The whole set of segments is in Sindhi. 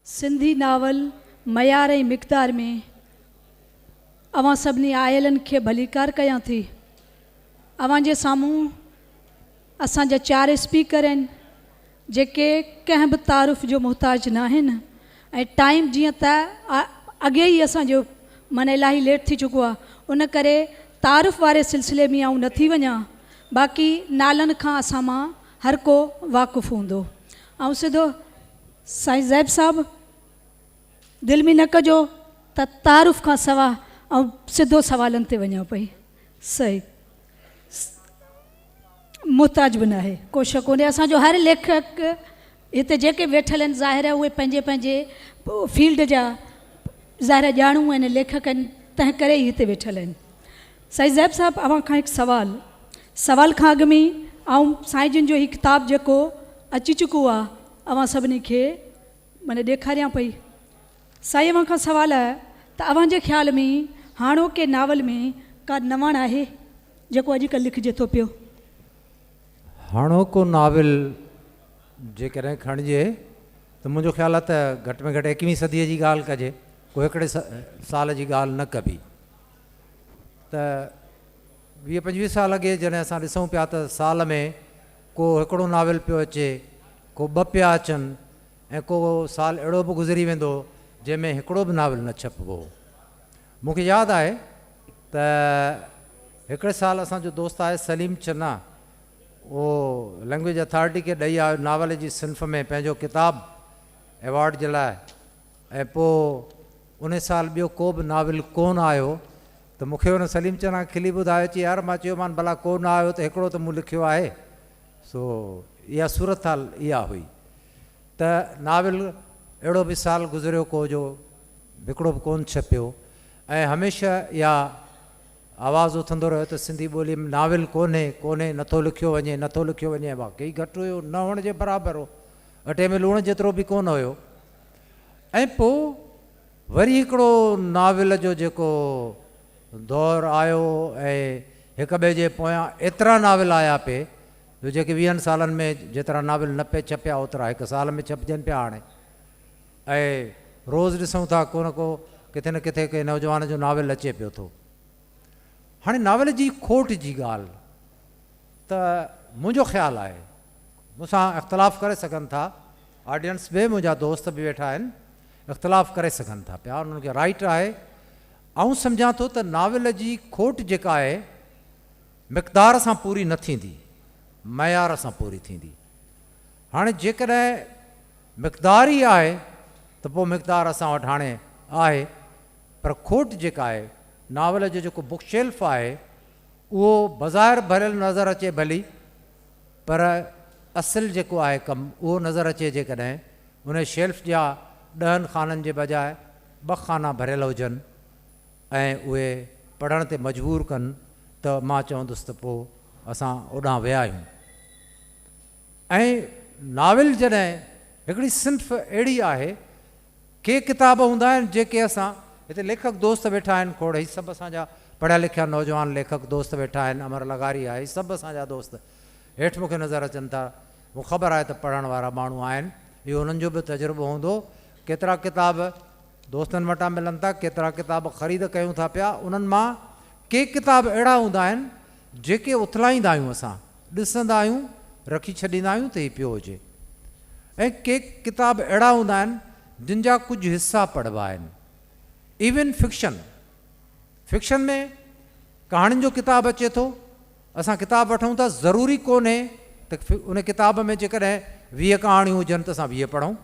سنڌي ناول معيار ۽ مقدار ۾ اوهان سڀني آيلن کي ڀليڪار ڪيان ٿي. اوهان جي سامهون اسان جا چار اسپيڪر آهن جيڪي ڪنهن به تعارف جو محتاج ناهن ۽ ٽائيم جيئن ته اڳي ئي اسان جو معنيٰ الاهي ليٽ ٿي چڪو آهي ان ڪري تعارف واري سلسلي ۾ آئون نٿي وڃان باقي نالن کان اسان مان هر ڪو واقف هوندو. آئون سڌو سائين زيب صاحب دل ۾ نه ڪجو ته تعارف کان سوا آئون سڌو سوالن تي وڃان پئي. صحيح محتاج به ناهي ڪو شڪ ڪونهي اسان جو هر ليکڪ هتي جيڪي به ويٺل آهن ظاهر آهي اهي پنهنجي پنهنجي فيلڊ جا ظاهر آهي ڄاڻو آهن ليکڪ آهن تنهن ڪري ئي هتي ويٺل آهن. سائين زيب صاحب اوهان کان هڪ سوال، سوال کان اڳ ۾ آئون سائين جن جو هي ڪتاب جيڪو اچي چڪو آ اوهان سڀني کي معني ڏيکاريان پئي. سائين اوهان کان سوال آهي ته اوهان جي خيال ۾ هاڻوڪي ناول ۾ ڪا نواڻ آهي جيڪو اڄڪلهه لکجي ٿو پيو؟ هاڻوڪو ناول جيڪڏهن کڻجي ته منهنجو خيال آهي ته گهٽ ۾ گهٽ ايڪويهين صديء جي ڳالهه ڪجي ڪو هڪڙي سال جي ڳالهه نه ڪبي. ته ويهه پنجويهه سال اڳي جڏهن اسان ڏسون پيا ته سال ۾ ڪو هڪڙو ناول پيو اچي، ڪو ٻه پيا اچن ۽ ڪو سال اهڙو به گذري ويندو هو جنهن ۾ هڪڙو به ناول نه ڇپبو هو. مون کي ياد آهي ته هڪڙي سال اسان جو دوست آهي سليم چنا اهو لئنگويج اٿارٽي کي ڏئي آيو ناول جي صنف ۾ پنهنجو ڪتاب ايوارڊ جي لاء ۽ پوء ان سال ٻيو ڪو به ناول ڪونه آيو ته مون کي ان سليم چنا کلي ٻڌايو چي يار مان چيومان ڀلا ڪو نه آيو ته هڪڙو ته مون لکيو آهي سو اها صورتحال اها هئي ته ناول اهڙو به سال گذريو ڪو جو هڪڙو به ڪونه ڇپيو ۽ هميشه اها آواز اٿندو رهيو ته سنڌي ٻولي ۾ ناول ڪونهي ڪونهي نٿو لکيو وڃي نٿو لکيو وڃي واقعي گهٽ هيو نه هئڻ جي برابر هو اٽي ۾ لوڻ جيترو به ڪونه هيو ۽ پوء وري هڪڙو ناول جو جيڪو دور آيو ۽ هڪ ٻئي جي پويان ايترا ناول آيا پئي جو جيڪي ويهن سالن ۾ جيترا ناول نه پئي ڇپيا اوترا هڪ سال ۾ ڇپجن پيا هاڻي ۽ روز ڏسون ٿا ڪو نه ڪو ڪٿي نه ڪٿي ڪنهن نوجوان جو ناول اچي پيو ٿو. هاڻي ناول جي کوٽ جي ڳالهه ته منهنجو خيال آهي مون سان اختلاف ڪري سگهن ٿا آڊينس به منهنجا دوست به ويٺا آهن اختلاف ڪري سگهن ٿا پيا انهن کي رائيٽ آهي آئون سمجهان ٿو ته ناول جي کوٽ جيڪا آهي مقدار سان پوري نه ٿيندي معيار سان پوري ٿيندي هاڻي جيڪڏهن مقدار ئي آهي ته پوء مقدار اسان وٽ هاڻي آهي پر کوٽ جيڪا آهي ناول جو جيڪو بڪ شيلف آهي اهو بظاهر ڀريل نظر اچي ڀلي پر اصل جيڪو آهي ڪم اهو نظر اچي جيڪڏهن ان شيلف جا ڏهن خانن جي بجاء ٻه خانا ڀريل هجن ۽ اهي پڙهڻ تي مجبور ڪن ته مان چوندس ته پوء اسان اوڏانهن ويا آهيون ۽ ناول جڏهن هڪڙي صنف اهڙي آهي ڪي ڪتاب هوندا آهن جيڪي اسان هتي ليکڪ دوست ويٺا آهن کوڙ هي سڀ اسان جا پڙهيا لکيا نوجوان ليکڪ دوست ويٺا آهن امر لغاري آهي هي سڀ اسان جا دوست هيٺ مون کي نظر اچن ٿا مون خبر آهي ته پڙهڻ وارا ماڻهو آهن اهو انهن جو به تجربو هوندو ڪيترا ڪتاب دوستن وٽان ملن ٿا ڪيترا ڪتاب خريد ڪيون ٿا پيا انهن مان ڪي ڪتاب اهڙا هوندا آهن جيڪي اٿلائيندا آهيون اسان ڏسندا آهيون رکي ڇڏيندا آهيون ته هي پيو هجي ۽ ڪي ڪتاب اهڙا هوندا آهن جن جا ڪجهه حصا پڙهبا آهن. ايون فڪشن، فڪشن ۾ ڪهاڻين جو ڪتاب اچي ٿو، اسان ڪتاب وٺون ٿا ضروري ڪونهي ته ان ڪتاب ۾ جيڪڏهن 20 ڪهاڻيون هجن ته اسان 20 پڙهون،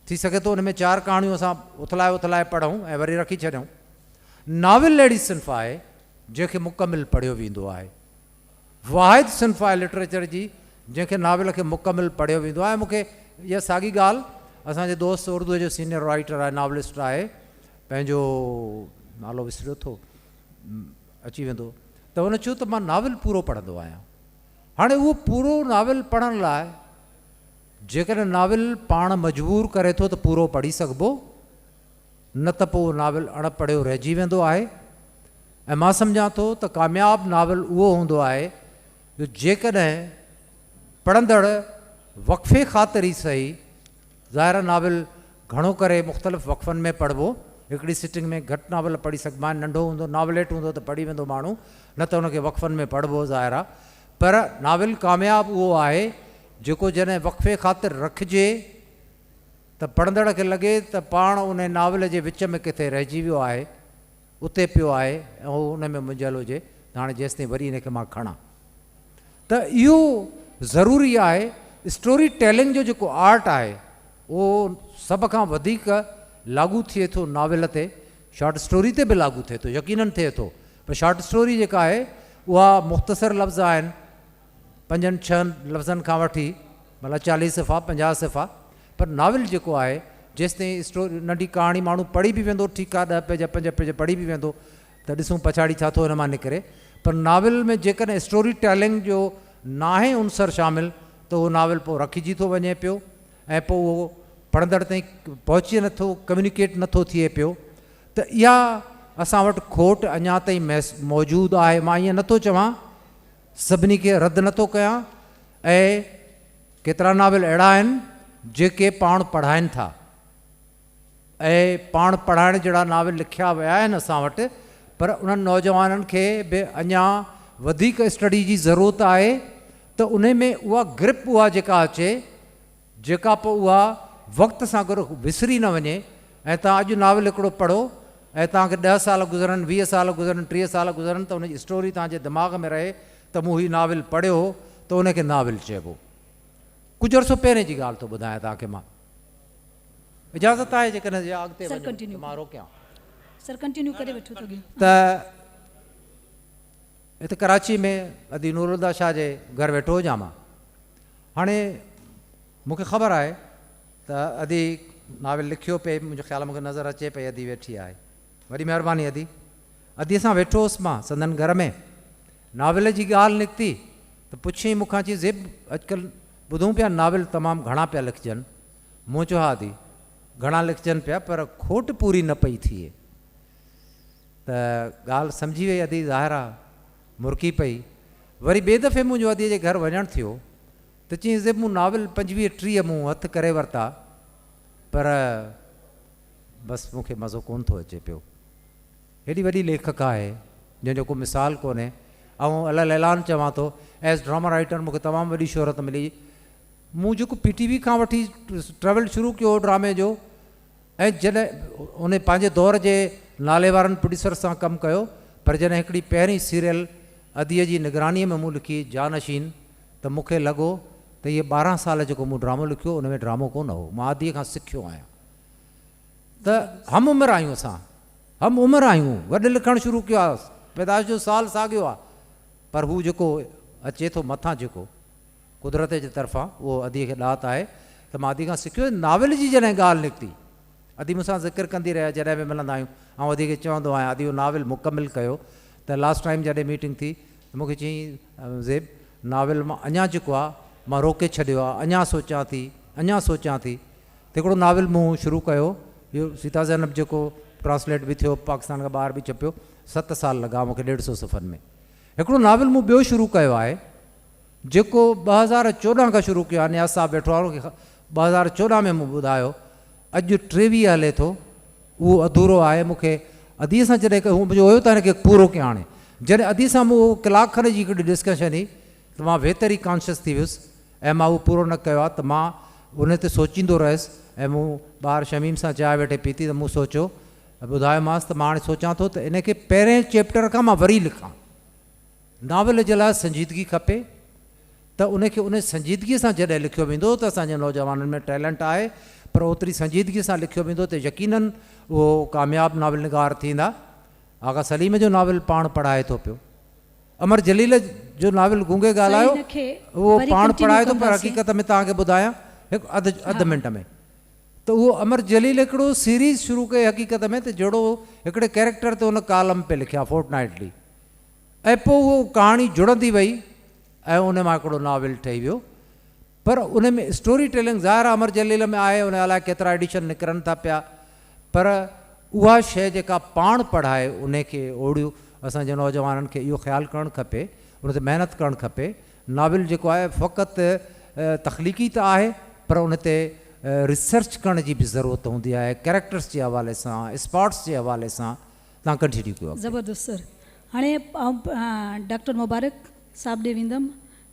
ٿي سگهي ٿو ان ۾ چار ڪهاڻيون اسان اٿلائي اٿلائي پڙهون ۽ وري رکي ڇڏيون. ناول اهڙي صنف آهي جنهن کي مڪمل پڙهيو ويندو آهي. واحد صنف آهي لٽريچر جي جنهن کي ناول کي مڪمل پڙهيو ويندو آهي. مون کي اها ساڳي ڳالهه اسان جي دوست اردوء جو سينئر رائيٽر آهي ناولسٽ آهي پنهنجو نالو وسريو ٿو اچي ويندو ته هن چيو ته مان ناول پورو پڙهندو آهيان. هاڻي اهو پورو ناول پڙهڻ لاء جيڪڏهن ناول پاڻ مجبور ڪري ٿو ته پورو پڙهي سگهبو نه ته پوء اهو ناول اڻ پڙهيو رهجي ويندو آهي ۽ مان سمجهان ٿو ته ڪامياب ناول اهو هوندو آهي جو جيڪڏهن پڙهندڙ وقفي خاطر ئي سهي، ظاهر آهي ناول گهڻو ڪري مختلف وقفن ۾ پڙهبو. هڪڙي سٽنگ ۾ گهٽ ناول پڙهي سگهبا آهن. ننڍو هوندو، ناوليٽ هوندو ته پڙهي ويندو ماڻهو، نه ته ان کي وقفن ۾ پڙهبو ظاهر آهي. پر ناول ڪامياب اهو آهي جيڪو جڏهن وقفي خاطر رکجي ته پڙهندڙ کي لڳي ته پاڻ انهي ناول جي وچ ۾ ڪٿي رهجي ويو آهي، اتي پيو آهي ۽ هو ان ۾ منجهيل هجي ته هاڻي جيستائين وري ان کي مان کڻان ته اهو ضروري آهي. اسٽوري ٽيلنگ جو جيڪو آرٽ آهي اهو سڀ کان وڌيڪ لاڳو ٿئي ٿو ناول تي، شارٽ اسٽوري تي به لاڳو ٿئي ٿو، يقينن ٿئي ٿو، پر شارٽ اسٽوري جيڪا آهي اها مختصر لفظ آهن، پنجن ڇهن لفظن کان وٺي مطلب چاليهه صفحا پنجاهه صفحا، پر ناول جيڪو آهي جيستائين اسٽوري ننڍي ڪهاڻي ماڻهو پڙهي به ويندو ٺيڪ آهي ڏهه پيج پنج پيج پڙهي به ويندو ته ڏسون پڇاڙي ڇا ٿو ان مان نڪري، پر ناول ۾ جيڪڏهن اسٽوري ٽيلنگ جو ناهي عنصر شامل ته اهو ناول پوء رکجي ٿو وڃي پيو ۽ پوء اهو پڙهندڙ تائين پهچي نٿو، ڪميونيڪيٽ نٿو ٿئي پيو ته اها اسان وٽ کوٽ اڃا تائين موجود آهي. مان ائين نٿو چوان سڀني کي رد نٿو ڪيان ۽ ڪيترا ناول اهڙا آهن جيڪي پاڻ پڙهائين ٿا ۽ پاڻ پڙهائڻ جهڙا ناول لکيا ويا آهن اسان وٽ پر انهن نوجوانن کي به اڃا وڌيڪ اسٽڊي جي ضرورت آهي ته انهي ۾ اها گرپ اها جيڪا اچي جيڪا پوء اها وقت سان گڏ وسري نه وڃي ۽ توهان اڄ ناول هڪڙو پڙهو ۽ توهان کي ڏهه سال گذرن، 20 سال گذرن، 30 سال گذرن ته ان جي اسٽوري توهان جي دماغ ۾ رهي ته مون هي ناول پڙهيو هو ته ان کي ناول چئبو. ڪجهه عرصو پهرين جي ڳالهه ٿو ٻڌايان توهان کي مان. اجازت آهي جيڪڏهن يا اڳتي وڃون ته مان روڪيان. سر ڪنٽينيو ڪري وٺو ته. ته هت ڪراچي ۾ ادي نورالهديٰ شاهه جي گهر ويٺو هجان مان. هاڻي مون کي خبر آهي ته ادي ناول لکيو پئي، منهنجو خيال مون کي نظر اچي پئي ادي ويٺي آهي. وڏي مهرباني ادي. ادي سان ويٺو هوس مان سندن گهر ۾، ناول جي ڳالهه نڪتي ته پڇيائين مون کان، چي زيب اڄڪلهه ٻڌون پيا ناول تمام گهڻا پيا لکجن. مون چيو ها ادي گهڻا لکجن پيا پر کوٽ پوري نه پئي ٿئي. ته ڳالهه سمجهي وئي ادي ظاهر آ مرڪي پئي. وري ٻئي دفعي منهنجو اديء جي گهر وڃڻ ٿيو ته چيائين زيب مون ناول 25 30 مون هٿ ڪري ورتا پر بس مون کي مزو ڪونه ٿو اچي پيو. هيڏي وڏي ليکڪا آهي جنهن جو ڪو مثال ڪونهي. آئون علي الاعلان چوان ٿو ايز ڊراما رائيٽر مون کي تمام وڏي شهرت ملي. مون جيڪو پي ٽي وي کان وٺي ٽريول شروع ڪيو هو ڊرامي جو ۽ جڏهن ان پنهنجي دور جي نالي وارن پروڊيوسر سان ڪم ڪيو پر جڏهن هڪڙي پهرين سيريل اديء جي نگرانيء ۾ مون لکي جانشين ته مون کي لڳو ته اهي 12 سال جيڪو مون ڊرامو لکيو ان ۾ ڊرامو ڪونه هو مان اديء کان سکيو آهيان ته هم عمر آهيون اسان هم عمر آهيون گڏ لکڻ شروع ڪيو آهي پيدائش جو سال ساڳيو آهي پر هو جيڪو اچي ٿو مٿان جيڪو قدرت جي طرفان اهو اديء کي ڏات آهي ته مان ادي کان سکيو. ناول جي جڏهن ڳالهه نڪتي، ادي مون سان ذڪر ڪندي رهي، جڏهن به ملندا آهيون، آئون ادي کي چوندو آهيان، ادي اهو ناول مڪمل ڪيو ته لاسٽ ٽائيم جڏهن ميٽنگ ٿي ته مون کي چيائين زيب ناول مان اڃا جيڪو آهي مان روڪي ڇڏيو آهي، اڃا سوچيان ٿي، اڃا سوچيان ٿي ته هڪڙو ناول مون شروع ڪيو، اهو سيتا زينب جيڪو ٽرانسليٽ به ٿيو، پاڪستان کان ٻاهر به ڇپيو، ست سال لڳا مون کي ڏيڍ سو صفحن ۾. هڪڙو ناول مون ٻيو شروع ڪيو آهي. جيڪو 2014 کان شروع ڪيو آهي، نياز صاحب ويٺو آهي ان کي 2014 ۾ مون ٻڌايو، اڄ 23 هلي ٿو، اهو اڌورو آهي، مون کي اديء سان جڏهن هو منهنجو هيو ته هن کي پورو ڪيان هاڻي جڏهن اديء سان مون اهو ڪلاڪ کن جي هڪڙي ڊسڪشن هئي ته مان ويتر ئي ڪانشس ٿي ويس ۽ مان اهو پورو نه ڪيو آهي ته مان ان تي سوچيندو رهيس ۽ مون ٻاهر شميم سان چانهه ويٺي پيتي ته مون سوچيو ٻڌايومانس ته مان هاڻي سوچان ٿو ته ان کي پهرئين چيپٽر کان مان وري لکان. ناول جي لاء سنجيدگي کپي ته ان کي ان سنجيدگي سان جڏهن لکيو ويندو ته اسان جي نوجوانن ۾ ٽيلنٽ آهي پر اوتري سنجيدگي سان لکيو ويندو ته يقينن اهو ڪامياب ناول نگار ٿيندا. آغا سليم جو ناول پاڻ پڙهائي ٿو پيو. امر جليل جو ناول گونگي ڳالهايو اهو پاڻ پڙهائي ٿو پر حقيقت ۾ توهان کي ٻڌايان هڪ اڌ اڌ منٽ ۾ ته اهو امر جليل هڪڙو سيريز شروع ڪئي حقيقت ۾ ته جهڙو هڪڙي ڪيريڪٽر تي ان ڪالم پئي لکيا فورٽ نائٽلي ۽ پوء اهو ڪهاڻي جڙندي وئي ۽ ان مان هڪڙو ناول ٺهي ويو پر ان ۾ اسٽوري ٽيلنگ ظاهر آهي امر جليل ۾ آهي ان جا الائي ڪيترا ايڊيشن نڪرن ٿا پيا پر اها شيء جيڪا پاڻ پڙهائي ان کي اوڙيو اسان جي نوجوانن کي اهو خيال ڪرڻ کپي ان تي محنت ڪرڻ کپي ناول جيڪو آهي فقط تخليقي ته آهي پر ان تي ريسرچ ڪرڻ جي به ضرورت هوندي آهي ڪيريڪٽرس جي حوالي سان اسپاٽس جي حوالي سان توهان ڪنٽينيو ڪيو اڳتي. زبردست سر هاڻي آئون ڊاڪٽر مبارڪ صاحب ڏي ويندم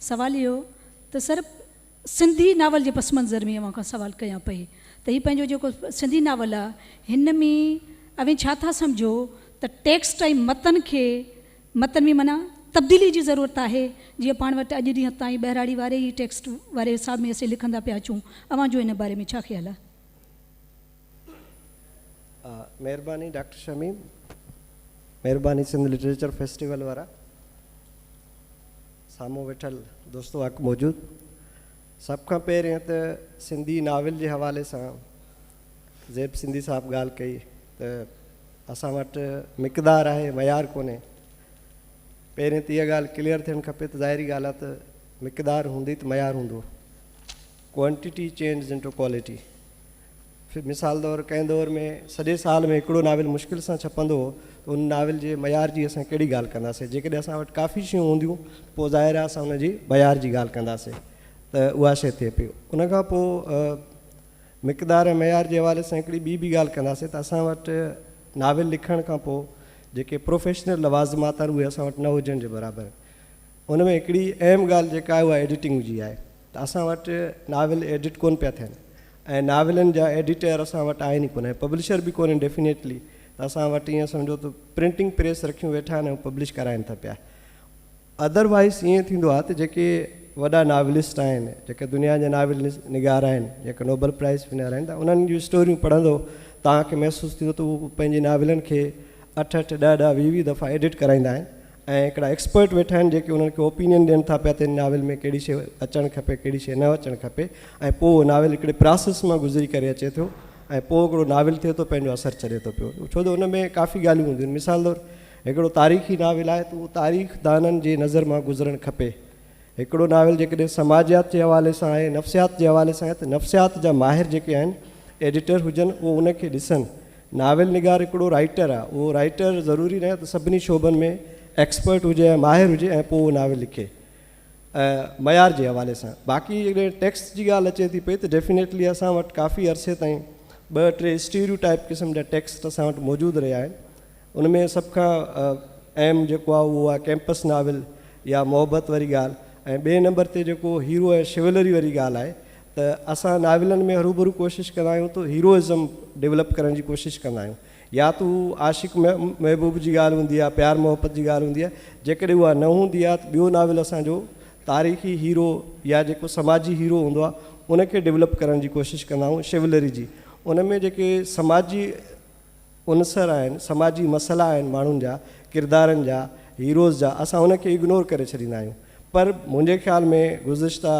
سوال اهو ته سر سنڌي ناول جي پس منظر ۾ اوهان کان سوال ڪيان پئي ته هي پنهنجو جيڪو سنڌي ناول آ هن ۾ اوهين ڇا ٿا سمجهو ته ٽيڪسٽ ۽ متن کي متن ۾ معنيٰ تبديلي جي ضرورت آهي جيئن پاڻ وٽ اڄ ڏينهن تائين ٻهراڙي واري ئي ٽيڪسٽ واري حساب ۾ اسين لکندا پيا اچون اوهان جو ان باري ۾ ڇا خيال آ؟ مهرباني ڊاڪٽر شميم مهرباني سنڌ لٽريچر فيسٽيول وارا سامهون ويٺل دوستو حق موجود سڀ کان پهرين ته سنڌي ناول جي حوالي سان زيب سنڌي صاحب ڳالهه ڪئي ته اسان وٽ مقدار آهي معيار ڪونهي پهرين ته اها ڳالهه ڪليئر ٿيڻ کپي ته ظاهري ڳالهه آهي ته مقدار هوندي ته معيار هوندو ڪوانٽيٽي چينجز انٽو ڪوالٽي مثال طور ڪنهن دور ۾ سڄي سال ۾ هڪڙو ناول مشڪل سان ڇپندو هو ته ان ناول جي معيار جي اسان ڪهڙي ڳالهه ڪنداسين جيڪڏهن اسان وٽ ڪافي شيون هونديون پوء ظاهر آهي اسان ان جي معيار جي ڳالهه ڪنداسين ته اها شيء ٿئي پئي ان کان پوء مقدار ۽ معيار جي حوالي سان هڪڙي ٻي به ڳالهه ڪنداسين ته اسان وٽ ناول لکڻ کان پوء جيڪي پروفيشنل لوازمات آهن اهي اسان وٽ نه هجڻ جي برابر ان ۾ هڪڙي اهم ڳالهه جيڪا آهي اها ايڊيٽنگ جي آهي ته اسان وٽ ناول ايڊٽ ڪونه پيا ٿين ۽ ناولن جا ايڊيٽر اسان وٽ آهن ئي ڪونه ۽ پبلشر به ڪونهن ڊيفينيٽلي ته اسان وٽ ائين سمجهو ته پرنٽنگ پريس رکيون ويٺا آهن ۽ پبلش ڪرائن ٿا پيا ادروائز ائين ٿيندو آهي ته جيڪي وڏا ناولسٽ آهن جيڪي دنيا جا ناول نگار آهن جيڪي نوبل پرائز ونر آهن ته انهن جون اسٽوريون پڙهندو توهان کي محسوس ٿيندو ته هو پنهنجي ناولن کي اٺ اٺ ڏهه ڏهه ويهه ويهه دفعا ايڊٽ ڪرائيندا آهن ۽ هڪڙا ايڪسپرٽ ويٺا آهن جيڪي انهن کي اوپينين ڏين ٿا پيا ته هن ناول ۾ ڪهڙي شيء اچڻ کپي ڪهڙي شيء نه اچڻ کپي ۽ پوء اهو ناول هڪڙي پراسيس مان گذري ڪري اچي ٿو ۽ پوء هڪڙو ناول ٿئي ٿو پنهنجو اثر ڇڏي ٿو پيو ڇو ته ان ۾ ڪافي ڳالهيون هونديون آهن مثال طور هڪڙو تاريخي ناول آهي ته اهو تاريخ دانن جي نظر مان گذرڻ کپي هڪڙو ناول جيڪڏهن سماجيات جي حوالي سان آهي نفسيات جي حوالي سان آهي ته نفسيات جا ماهر جيڪي آهن ايڊيٽر هجن اهو ان کي ڏسن ناول نگار هڪڙو رائيٽر آهي اهو رائيٽر ضروري ناهي ته سڀني شعبن ۾ ايڪسپرٽ هجي ۽ ماهر هجي ۽ پوء اهو ناول لکي معيار جي حوالي سان باقي جيڪڏهن ٽيڪسٽ جي ڳالهه اچي ٿي پئي ته ڊيفينيٽلي اسان وٽ ڪافي عرصي تائين ٻه ٽي اسٽيريو ٽائپ قسم جا ٽيڪسٽ اسان وٽ موجود رهيا آهن ان ۾ سڀ کان اهم جيڪو آهي اهو آهي ڪيمپس ناول يا محبت واري ڳالهه ۽ ٻئي نمبر تي جيڪو هيرو ۽ شولري واري ڳالهه آهي ته اسان ناولن ۾ هروڀرو ڪوشش ڪندا آهيون ته هيروازم ڊولپ ڪرڻ جي ڪوشش ڪندا آهيون يا ته هو عاشق محبوب جي ڳالهه هوندي آهي پيار محبت جي ڳالهه هوندي آهي جيڪڏهن اها نه هوندي آهي ته ٻيو ناول اسان جو تاريخي هيرو يا جيڪو سماجي هيرو هوندو آهي ان کي ڊولپ ڪرڻ جي ڪوشش ڪندا آهيون شولري جي ان ۾ جيڪي سماجي عنصر آهن، سماجي مسئلا آهن ماڻهن جا، ڪردارن جا، هيروز جا، اسان ان کي اگنور ڪري ڇڏيندا آهيون. پر منهنجي خيال ۾ گذشته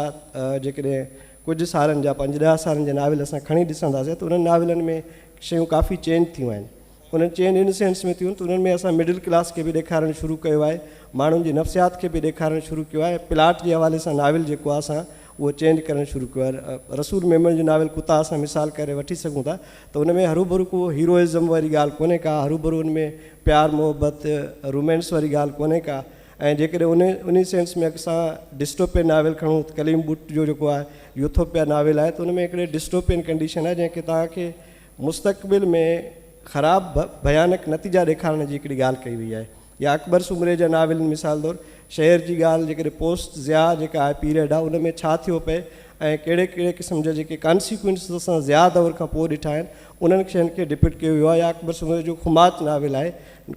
جيڪڏهن ڪجهه سالن جا پنج ڏهه سالن جا ناول اسان کڻي ڏسنداسين ته انهن ناولن ۾ شيون ڪافي چينج ٿيون آهن. انهن چينج ان سينس ۾ ٿيون ته انهن ۾ اسان مڊل ڪلاس کي به ڏيکارڻ شروع ڪيو آهي، ماڻهن جي نفسيات کي به ڏيکارڻ شروع ڪيو آهي ۽ پلاٽ جي حوالي سان ناول جيڪو آهي اسان اهو چينج ڪرڻ شروع ڪيو آهي. رسول ميمڻ جو ناول ڪتا اسان مثال ڪري وٺي سگهون ٿا ته ان ۾ هروڀرو ڪو هيروئزم واري ڳالهه ڪونهي ڪا، هروڀرو ان ۾ پيار محبت، رومينس واري ڳالهه ڪونهي ڪا ۽ جيڪڏهن ان انهي سينس ۾ اسان ڊسٽوپين ناول کڻون ته ڪليم ٻٽ جو جيڪو آهي يوٿوپيا ناول آهي ته ان ۾ هڪڙي ڊسٽوپين ڪنڊيشن آهي جنهن کي توهان کي مستقبل ۾ خراب ڀيانڪ نتيجا ڏيکارڻ جي هڪڙي ڳالهه ڪئي وئي آهي. يا اڪبر سومري جا ناول مثال طور شهر جي ڳالهه جيڪڏهن پوسٽ ضياء جيڪا آهي پيريڊ آهي ان ۾ ڇا ٿيو پئي ۽ ڪهڙي ڪهڙي قسم جا جيڪي ڪانسيڪوئنسز اسان ضياء دور کان پوء ڏٺا آهن انهن شين کي ڊپڪٽ ڪيو ويو آهي يا اڪبر سومري جو خماچ ناول آهي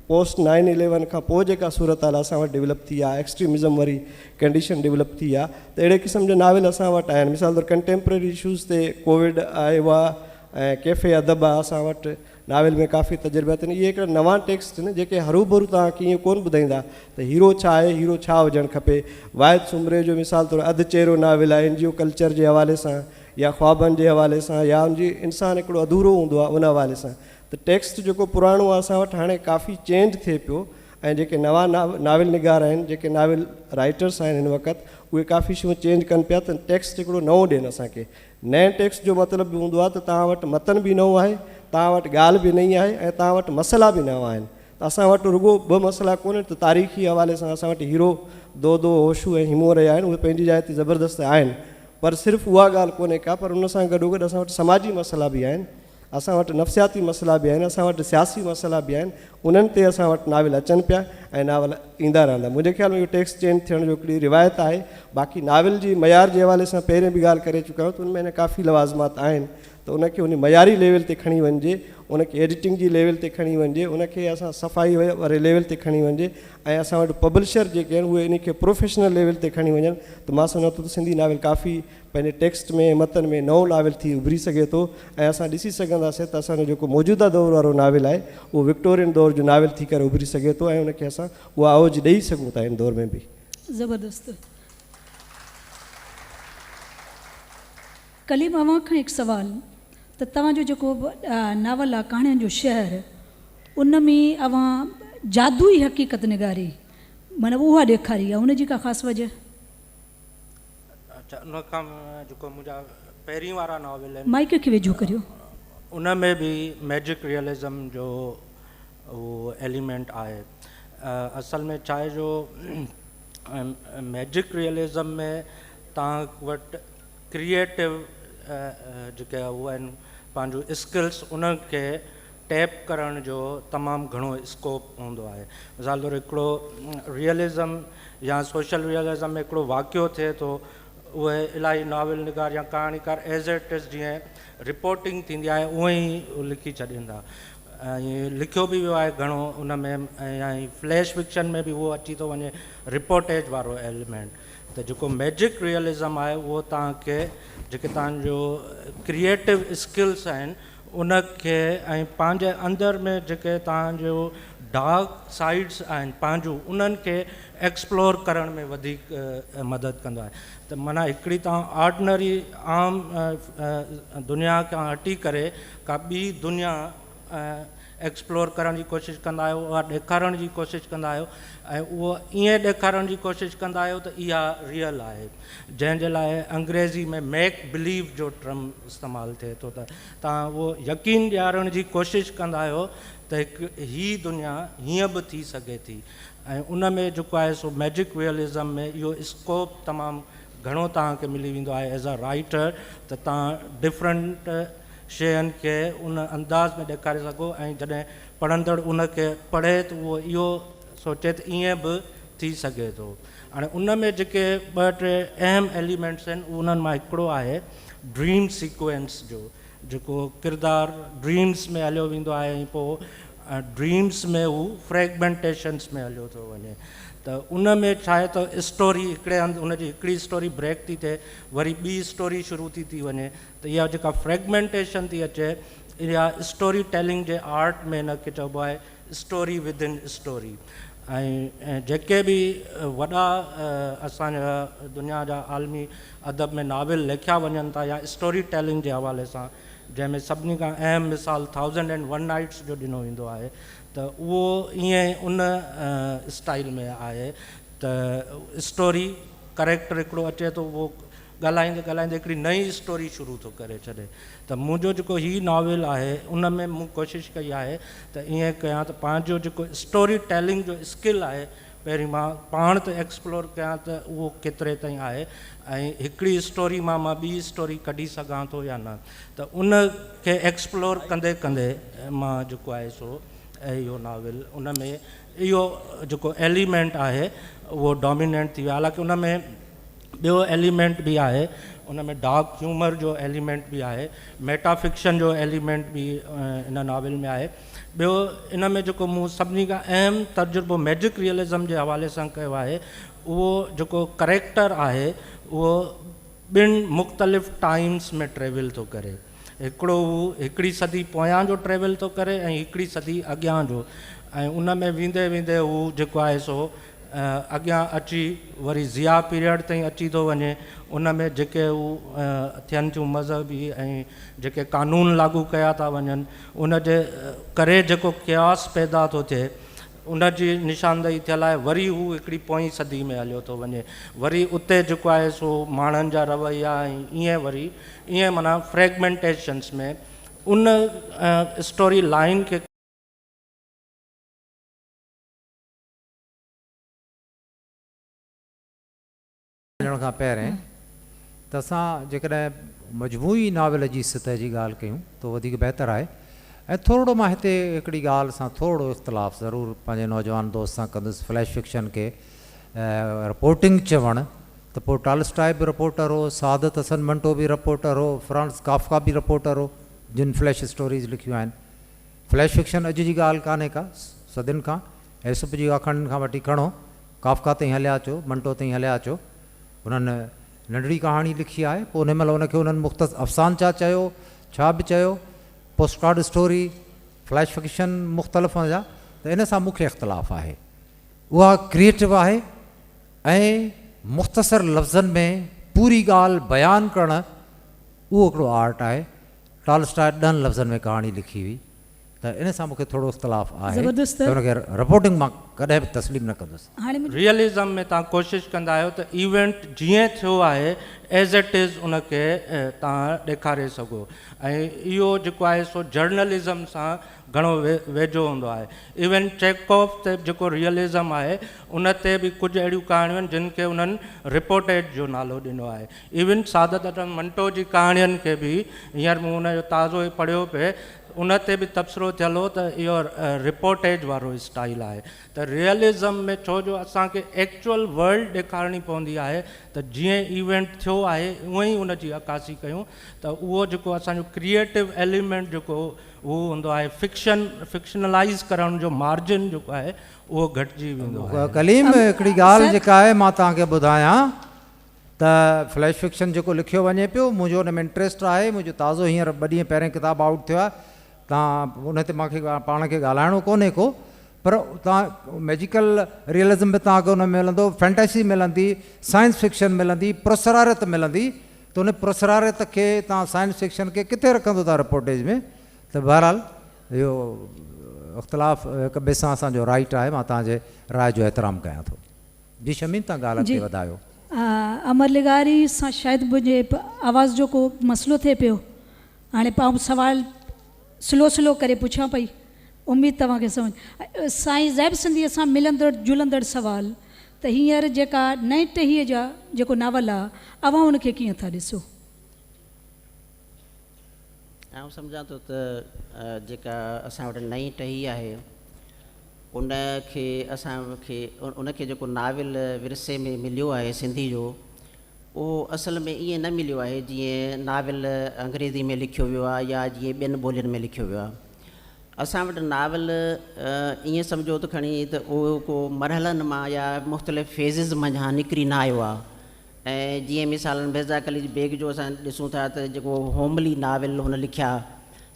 پوسٽ نائن اليون کان پوء جيڪا صورتحال اسان وٽ ڊولپ ٿي آهي ايڪسٽريمزم واري ڪنڊيشن ڊولپ ٿي آهي ته اهڙي قسم جا ناول اسان وٽ آهن مثال طور ڪنٽيمپرري اشوز تي ڪووڊ آيو آهي ۽ ڪيفي ادب آهي اسان وٽ ناول ۾ ڪافي تجربا اٿن. اهي هڪڙا نوان ٽيڪسٽ آهن جيڪي هروڀرو توهان کي ائين ڪونه ٻڌائيندا ته هيرو ڇا آهي، هيرو ڇا هجڻ کپي. واحد سومري جو مثال طور اڌ چهرو ناول آهي اين جي او ڪلچر جي حوالي سان يا خوابن جي حوالي سان يا ان جي انسان هڪڙو اڌورو هوندو آهي ان حوالي سان ته ٽيڪسٽ جيڪو پراڻو آهي اسان وٽ هاڻي ڪافي چينج ٿئي پيو ۽ جيڪي نوان ناول نگار آهن جيڪي ناول رائيٽرس آهن هن وقت اهي ڪافي شيون چينج ڪن پيا ته ٽيڪسٽ هڪڙو نئون ڏين اسان کي. نئين ٽيڪسٽ جو مطلب به هوندو آهي ته توهان وٽ متن به نئون آهي، توهان وٽ ڳالهه به نئين آهي ۽ توهان وٽ مسئلا به نوان آهن ته اسان وٽ رڳو ٻه مسئلا ڪونهن ته تاريخي حوالي سان اسان وٽ هيرو، دودو، هوشو ۽ هيمون رهيا آهن اهي پنهنجي جاء تي زبردست آهن پر صرف اها ڳالهه ڪونهي ڪا پر ان سان گڏوگڏ اسان وٽ سماجي مسئلا به آهن، اسان وٽ نفسياتي مسئلا به آهن، اسان وٽ سياسي مسئلا به آهن، انهن تي اسان وٽ ناول اچن پيا ۽ ناول ايندا رهندا. منهنجي خيال ۾ اهو ٽيڪسٽ چينج ٿيڻ جو هڪڙي روايت آهي. باقي ناول جي معيار جي حوالي سان پهرين به ڳالهه ڪري چڪا آهيون ته ان ۾ اڃا ڪافي لوازمات آهن ته ان کي ان معياري ليول تي کڻي وڃجي، ان کي ايڊيٽنگ جي ليول تي کڻي وڃجي، ان کي اسان صفائي واري ليول تي کڻي وڃجي ۽ اسان وٽ پبلشر جيڪي آهن اهي ان کي پروفيشنل ليول تي کڻي وڃن ته مان سمجهان ٿو ته سنڌي ناول ڪافي پنهنجي ٽيڪسٽ ۾ ۽ متن ۾ نئون ناول ٿي اڀري سگهي ٿو ۽ اسان ڏسي سگهنداسين ته اسان جو جيڪو موجوده دور وارو ناول آهي اهو وڪٽورين دور جو ناول ٿي ڪري اڀري سگهي ٿو ۽ ان کي اسان اها اوج ڏئي سگهون ٿا هن دور ۾ به. زبردست. ڪليم اوهان کان هڪ سوال ته توهان جو جيڪو ناول آهي ڪهاڻين جو شهر ان ۾ اوهان جادوئي حقيقت نگاري معنيٰ اها ڏيکاري آهي ان جي ڪا خاص وجه؟ اڇا ان کان جيڪو منهنجا پهرين وارا ناول آهن. مائيڪ کي ويجهو ڪريو. ان ۾ به ميجڪ ريئلزم جو اهو ايليمينٽ آهي. اصل ۾ ڇا آهي جو ميجڪ ريئلزم ۾ توهان وٽ ڪريئيٽو جيڪي اهو آهن پنهنجو اسڪلس انهن کي ٽيپ ڪرڻ جو تمام گهڻو اسڪوپ هوندو آهي. مثال طور هڪڙو ريئلزم يا سوشل ريئلزم ۾ هڪڙو واقعو ٿئي ٿو اهي الاهي ناول نگار يا ڪهاڻيڪار ايز it is جيئن رپورٽنگ ٿيندي آهي اونئن ئي لکي ڇڏيندا ۽ لکيو به ويو آهي گهڻو ان ۾ ۽ فليش فڪشن ۾ به اهو اچي ٿو وڃي رپورٽيج وارو ايليمينٽ ته جيڪو ميجڪ ريئلزم آهي اهو توهان کي جيڪي توهان جو ڪريئيٽو اسڪلس آهن ان کي ۽ پنهنجي اندر ۾ جيڪي توهان جو ڊارڪ سائيڊس آهن پنهنجون انهن کي ايڪسپلور ڪرڻ ۾ وڌيڪ مدد ڪندو آهي ته معنيٰ هڪڙي توهان آرڊنري عام دنيا کان هٽي ڪري ڪا ٻي دنيا ايڪسپلور ڪرڻ جي ڪوشش ڪندا آهيو اها ڏيکارڻ جي ڪوشش ڪندا آهيو ۽ اهو ائين ڏيکارڻ جي ڪوشش ڪندا آهيو ته اها ريئل آهي جنهن جي لاء انگريزي ۾ ميڪ بليو جو ٽرم استعمال ٿئي ٿو ته توهان اهو يقين ڏيارڻ جي ڪوشش ڪندا آهيو ته هڪ هي دنيا هيئن به ٿي سگهي ٿي ۽ ان ۾ جيڪو آهي سو ميجڪ ريئلزم ۾ اهو اسڪوپ تمام گهڻو توهان کي ملي ويندو آهي ايز آ رائيٽر ته توهان ڊفرنٽ شين کي ان انداز ۾ ڏيکاري سگهو ۽ جڏهن پڙهندڙ ان کي پڙهي ته اهو اهو سوچي ته ائين به ٿي سگهي ٿو. هاڻي ان ۾ جيڪي ٻه ٽي اهم ايليمينٽس آهن انهن مان هڪڙو آهي ڊريم سيڪوئنس جو جيڪو ڪردار ڊريمس ۾ هليو ويندو آهي ۽ پوء ڊريمس ۾ هو فريگمينٽيشنس ۾ هليو ٿو وڃي ته ان ۾ ڇا آهي ته اسٽوري هڪڙي هنڌ ان جي هڪڙي اسٽوري بريڪ ٿي ٿئي وري ٻي اسٽوري شروع ٿي ٿي وڃي ته اها جيڪا فريگمينٽيشن ٿي اچي اها اسٽوري ٽيلنگ جي آرٽ ۾ ان کي چئبو آهي اسٽوري ود ان اسٽوري ۽ جيڪي به وڏا اسان جا دنيا جا عالمي ادب ۾ ناول لکيا وڃن ٿا يا اسٽوري ٽيلنگ جي حوالي سان جنهن ۾ سڀني کان اهم مثال ٿائوزنڊ اينڊ ون نائٽس جو ڏنو ويندو آهي ته اهو ائين ان اسٽائل ۾ آهي ته اسٽوري ڪريڪٽر هڪڙو اچي ٿو اهو ڳالهائيندي ڳالهائيندي هڪڙي نئين اسٽوري شروع ٿو ڪري ڇڏي ته منهنجو جيڪو هي ناول آهي ان ۾ مون ڪوشش ڪئي آهي ته ائين ڪيان ته پنهنجو جيڪو اسٽوري ٽيلنگ جو اسڪل آهي پهرين مان پاڻ ته ايڪسپلور ڪيان ته اهو ڪيتري تائين آهي ۽ هڪڙي اسٽوري مان مان ٻي اسٽوري ڪڍي سگهان ٿو يا نه ته ان کي ايڪسپلور ڪندي ڪندي مان جيڪو آهي سو اهو ناول ان ۾ اهو جيڪو ايليمينٽ آهي اهو ڊامينينٽ ٿي ويو حالانڪه ان ۾ ٻيو ايليمينٽ به آهي ان ۾ ڊارڪ هيومر جو ايليمينٽ به آهي ميٽا فڪشن جو ايليمينٽ به ان ناول ۾ آهي ٻيو ان ۾ جيڪو مون سڀني کان اهم تجربو ميجڪ ريئلزم جي حوالي سان ڪيو آهي اهو جيڪو ڪريڪٽر آهي اهو ٻن مختلف ٽائمس ۾ ٽريول ٿو ڪري هڪڙو هو هڪڙي صدي پويان جو ٽريول ٿو ڪري ۽ هڪڙي صدي اڳيان جو ۽ ان ۾ ويندي ويندي هو جيڪو آهي سو اڳيان اچي وري ضياء پيريڊ تائين اچي ٿو وڃي ان ۾ جيڪي هو ٿين ٿيون مذهبي ۽ جيڪي قانون لاڳو ڪيا ٿا وڃن ان جي ڪري جيڪو قياس پيدا ٿو ٿئي ان جي نشاندهي ٿيل آهي وري هو هڪڙي پوئين صدي ۾ هليو ٿو وڃي وري اتي جيڪو آهي سو ماڻهن جا رويا ۽ ائين وري ائين معنيٰ فريگمينٽيشنس ۾ ان اسٽوري لائين کي وڃڻ کان پهرين ته اسان جيڪڏهن مجموعي ناول جي سطح جي ڳالهه ڪيون ته وڌيڪ بهتر آهي ۽ ٿورڙو مان هتي هڪڙي ڳالهه سان ٿورڙو اختلاف ضرور پنهنجي نوجوان دوست سان ڪندس فليش فڪشن کي رپورٽنگ چوڻ ته پوء ٽالسٽاء به رپورٽر هو، سعادت حسن منٽو به رپورٽر هو، فرانز ڪافڪا به رپورٽر هو جن فليش اسٽوريز لکيون آهن. فليش فڪشن اڄ جي ڳالهه ڪانهي ڪا، صدين کان ايسپ جي آکاڻين کان وٺي کڻو ڪافڪا تائين هليا اچو، منٽو تائين هليا اچو، انهن ننڍڙي ڪهاڻي لکي آهي، پوء انهي مهل ان کي انهن مختص افسانچا چيو، ڇا به چيو، post card story, flash fiction مختلف ان جا ته ان سان مون کي اختلاف آهي. اها ڪريئيٽو آهي ۽ مختصر لفظن ۾ پوري ڳالهه بيان ڪرڻ اهو هڪڙو آرٽ آهي. ٽالسٽاء ڏهن لفظن ۾ ڪهاڻي لکي هئي ته ان سان مون کي ٿورو اختلاف آهي زبردست. ته ان کي رپورٽنگ مان ڪڏهن به تسليم نه ڪندس. هاڻي منهنجو. ريئلزم ۾ توهان ڪوشش ڪندا آهيو ته ايونٽ جيئن ٿيو آهي ايز it is ان کي توهان ڏيکاري سگهو ۽ اهو جيڪو آهي سو جرنلزم سان گهڻو ويجهو هوندو آهي. ايون چيڪوف تي به جيڪو ريئلزم آهي ان تي به ڪجهه اهڙيون ڪهاڻيون آهن جن کي انهن رپورٽيج جو نالو ڏنو آهي. ايون سعادت حسن منٽو جي ڪهاڻين کي به هينئر مون ان جو تازو ئي پڙهيو پئي ان تي به تبصرو ٿيل هو ته اهو رپورٽيج وارو اسٽائيل آهي ته ريئلزم ۾ ڇو جو اسان کي ايڪچوئل ورلڊ ڏيکارڻي پوندي آهي ته جيئن ايونٽ ٿيو آهي اونئن ئي ان جي عڪاسي ڪيون ته اهو جيڪو اسان جو ڪريئيٽو ايليمينٽ جيڪو اهو هوندو آهي فڪشن فڪشنلائيز ڪرڻ جو مارجن جيڪو آهي اهو گهٽجي ويندو آهي. ڪليم هڪڙي ڳالهه جيڪا آهي مان توهان کي ٻڌايان ته فليش فڪشن جيڪو لکيو وڃي پيو منهنجو ان ۾ انٽريسٽ آهي منهنجو تازو هينئر ٻه ڏينهن پهرين ڪتاب آئوٽ ٿيو آهي تان ان تي مونکي پاڻ کي ڳالهائڻو ڪونهي ڪو پر توهان ميجيڪل ريئلزم به توهان کي ان ۾ ملندو فينٽيسي ملندي سائنس فڪشن ملندي پرسراريت ملندي ته ان پرسراريت کي توهان سائنس فڪشن کي ڪٿي رکندو ٿا رپورٽيج ۾ ته بهرحال اهو اختلاف هڪ ٻئي سان اسان جو رائيٽ آهي مان توهان جي راء جو احترام ڪيان ٿو. جي شميم توهان ڳالهه اڳتي وڌايو. امر لغاري سان شايد منهنجي آواز جو ڪو مسئلو ٿئي پيو هاڻي آئون سوال سلو سلو ڪري پڇان پئي اميد توهان کي سمجهه سائين زيب سنڌي سان ملندڙ جلندڙ سوال ته هينئر جيڪا نئين ٽهيء جا جيڪو ناول آ اوهان ان کي ڪيئن ٿا ڏسو؟ آئون سمجهان ٿو ته جيڪا اسان وٽ نئين ٽهي آهي ان کي اسان کي ان کي جيڪو ناول ورثي ۾ مليو آهي سنڌي جو اهو اصل ۾ ائين نه مليو آهي جيئن ناول انگريزي ۾ لکيو ويو آهي يا جيئن ٻين ٻولين ۾ لکيو ويو آهي. اسان وٽ ناول ائين سمجهو ته کڻي ته اهو ڪو مرحلن مان يا مختلف فيزز منجهان نڪري نه آيو آهي ۽ جيئن مثالن مرزا قليچ بيگ جو اسان ڏسون ٿا ته جيڪو هوملي ناول هن لکيا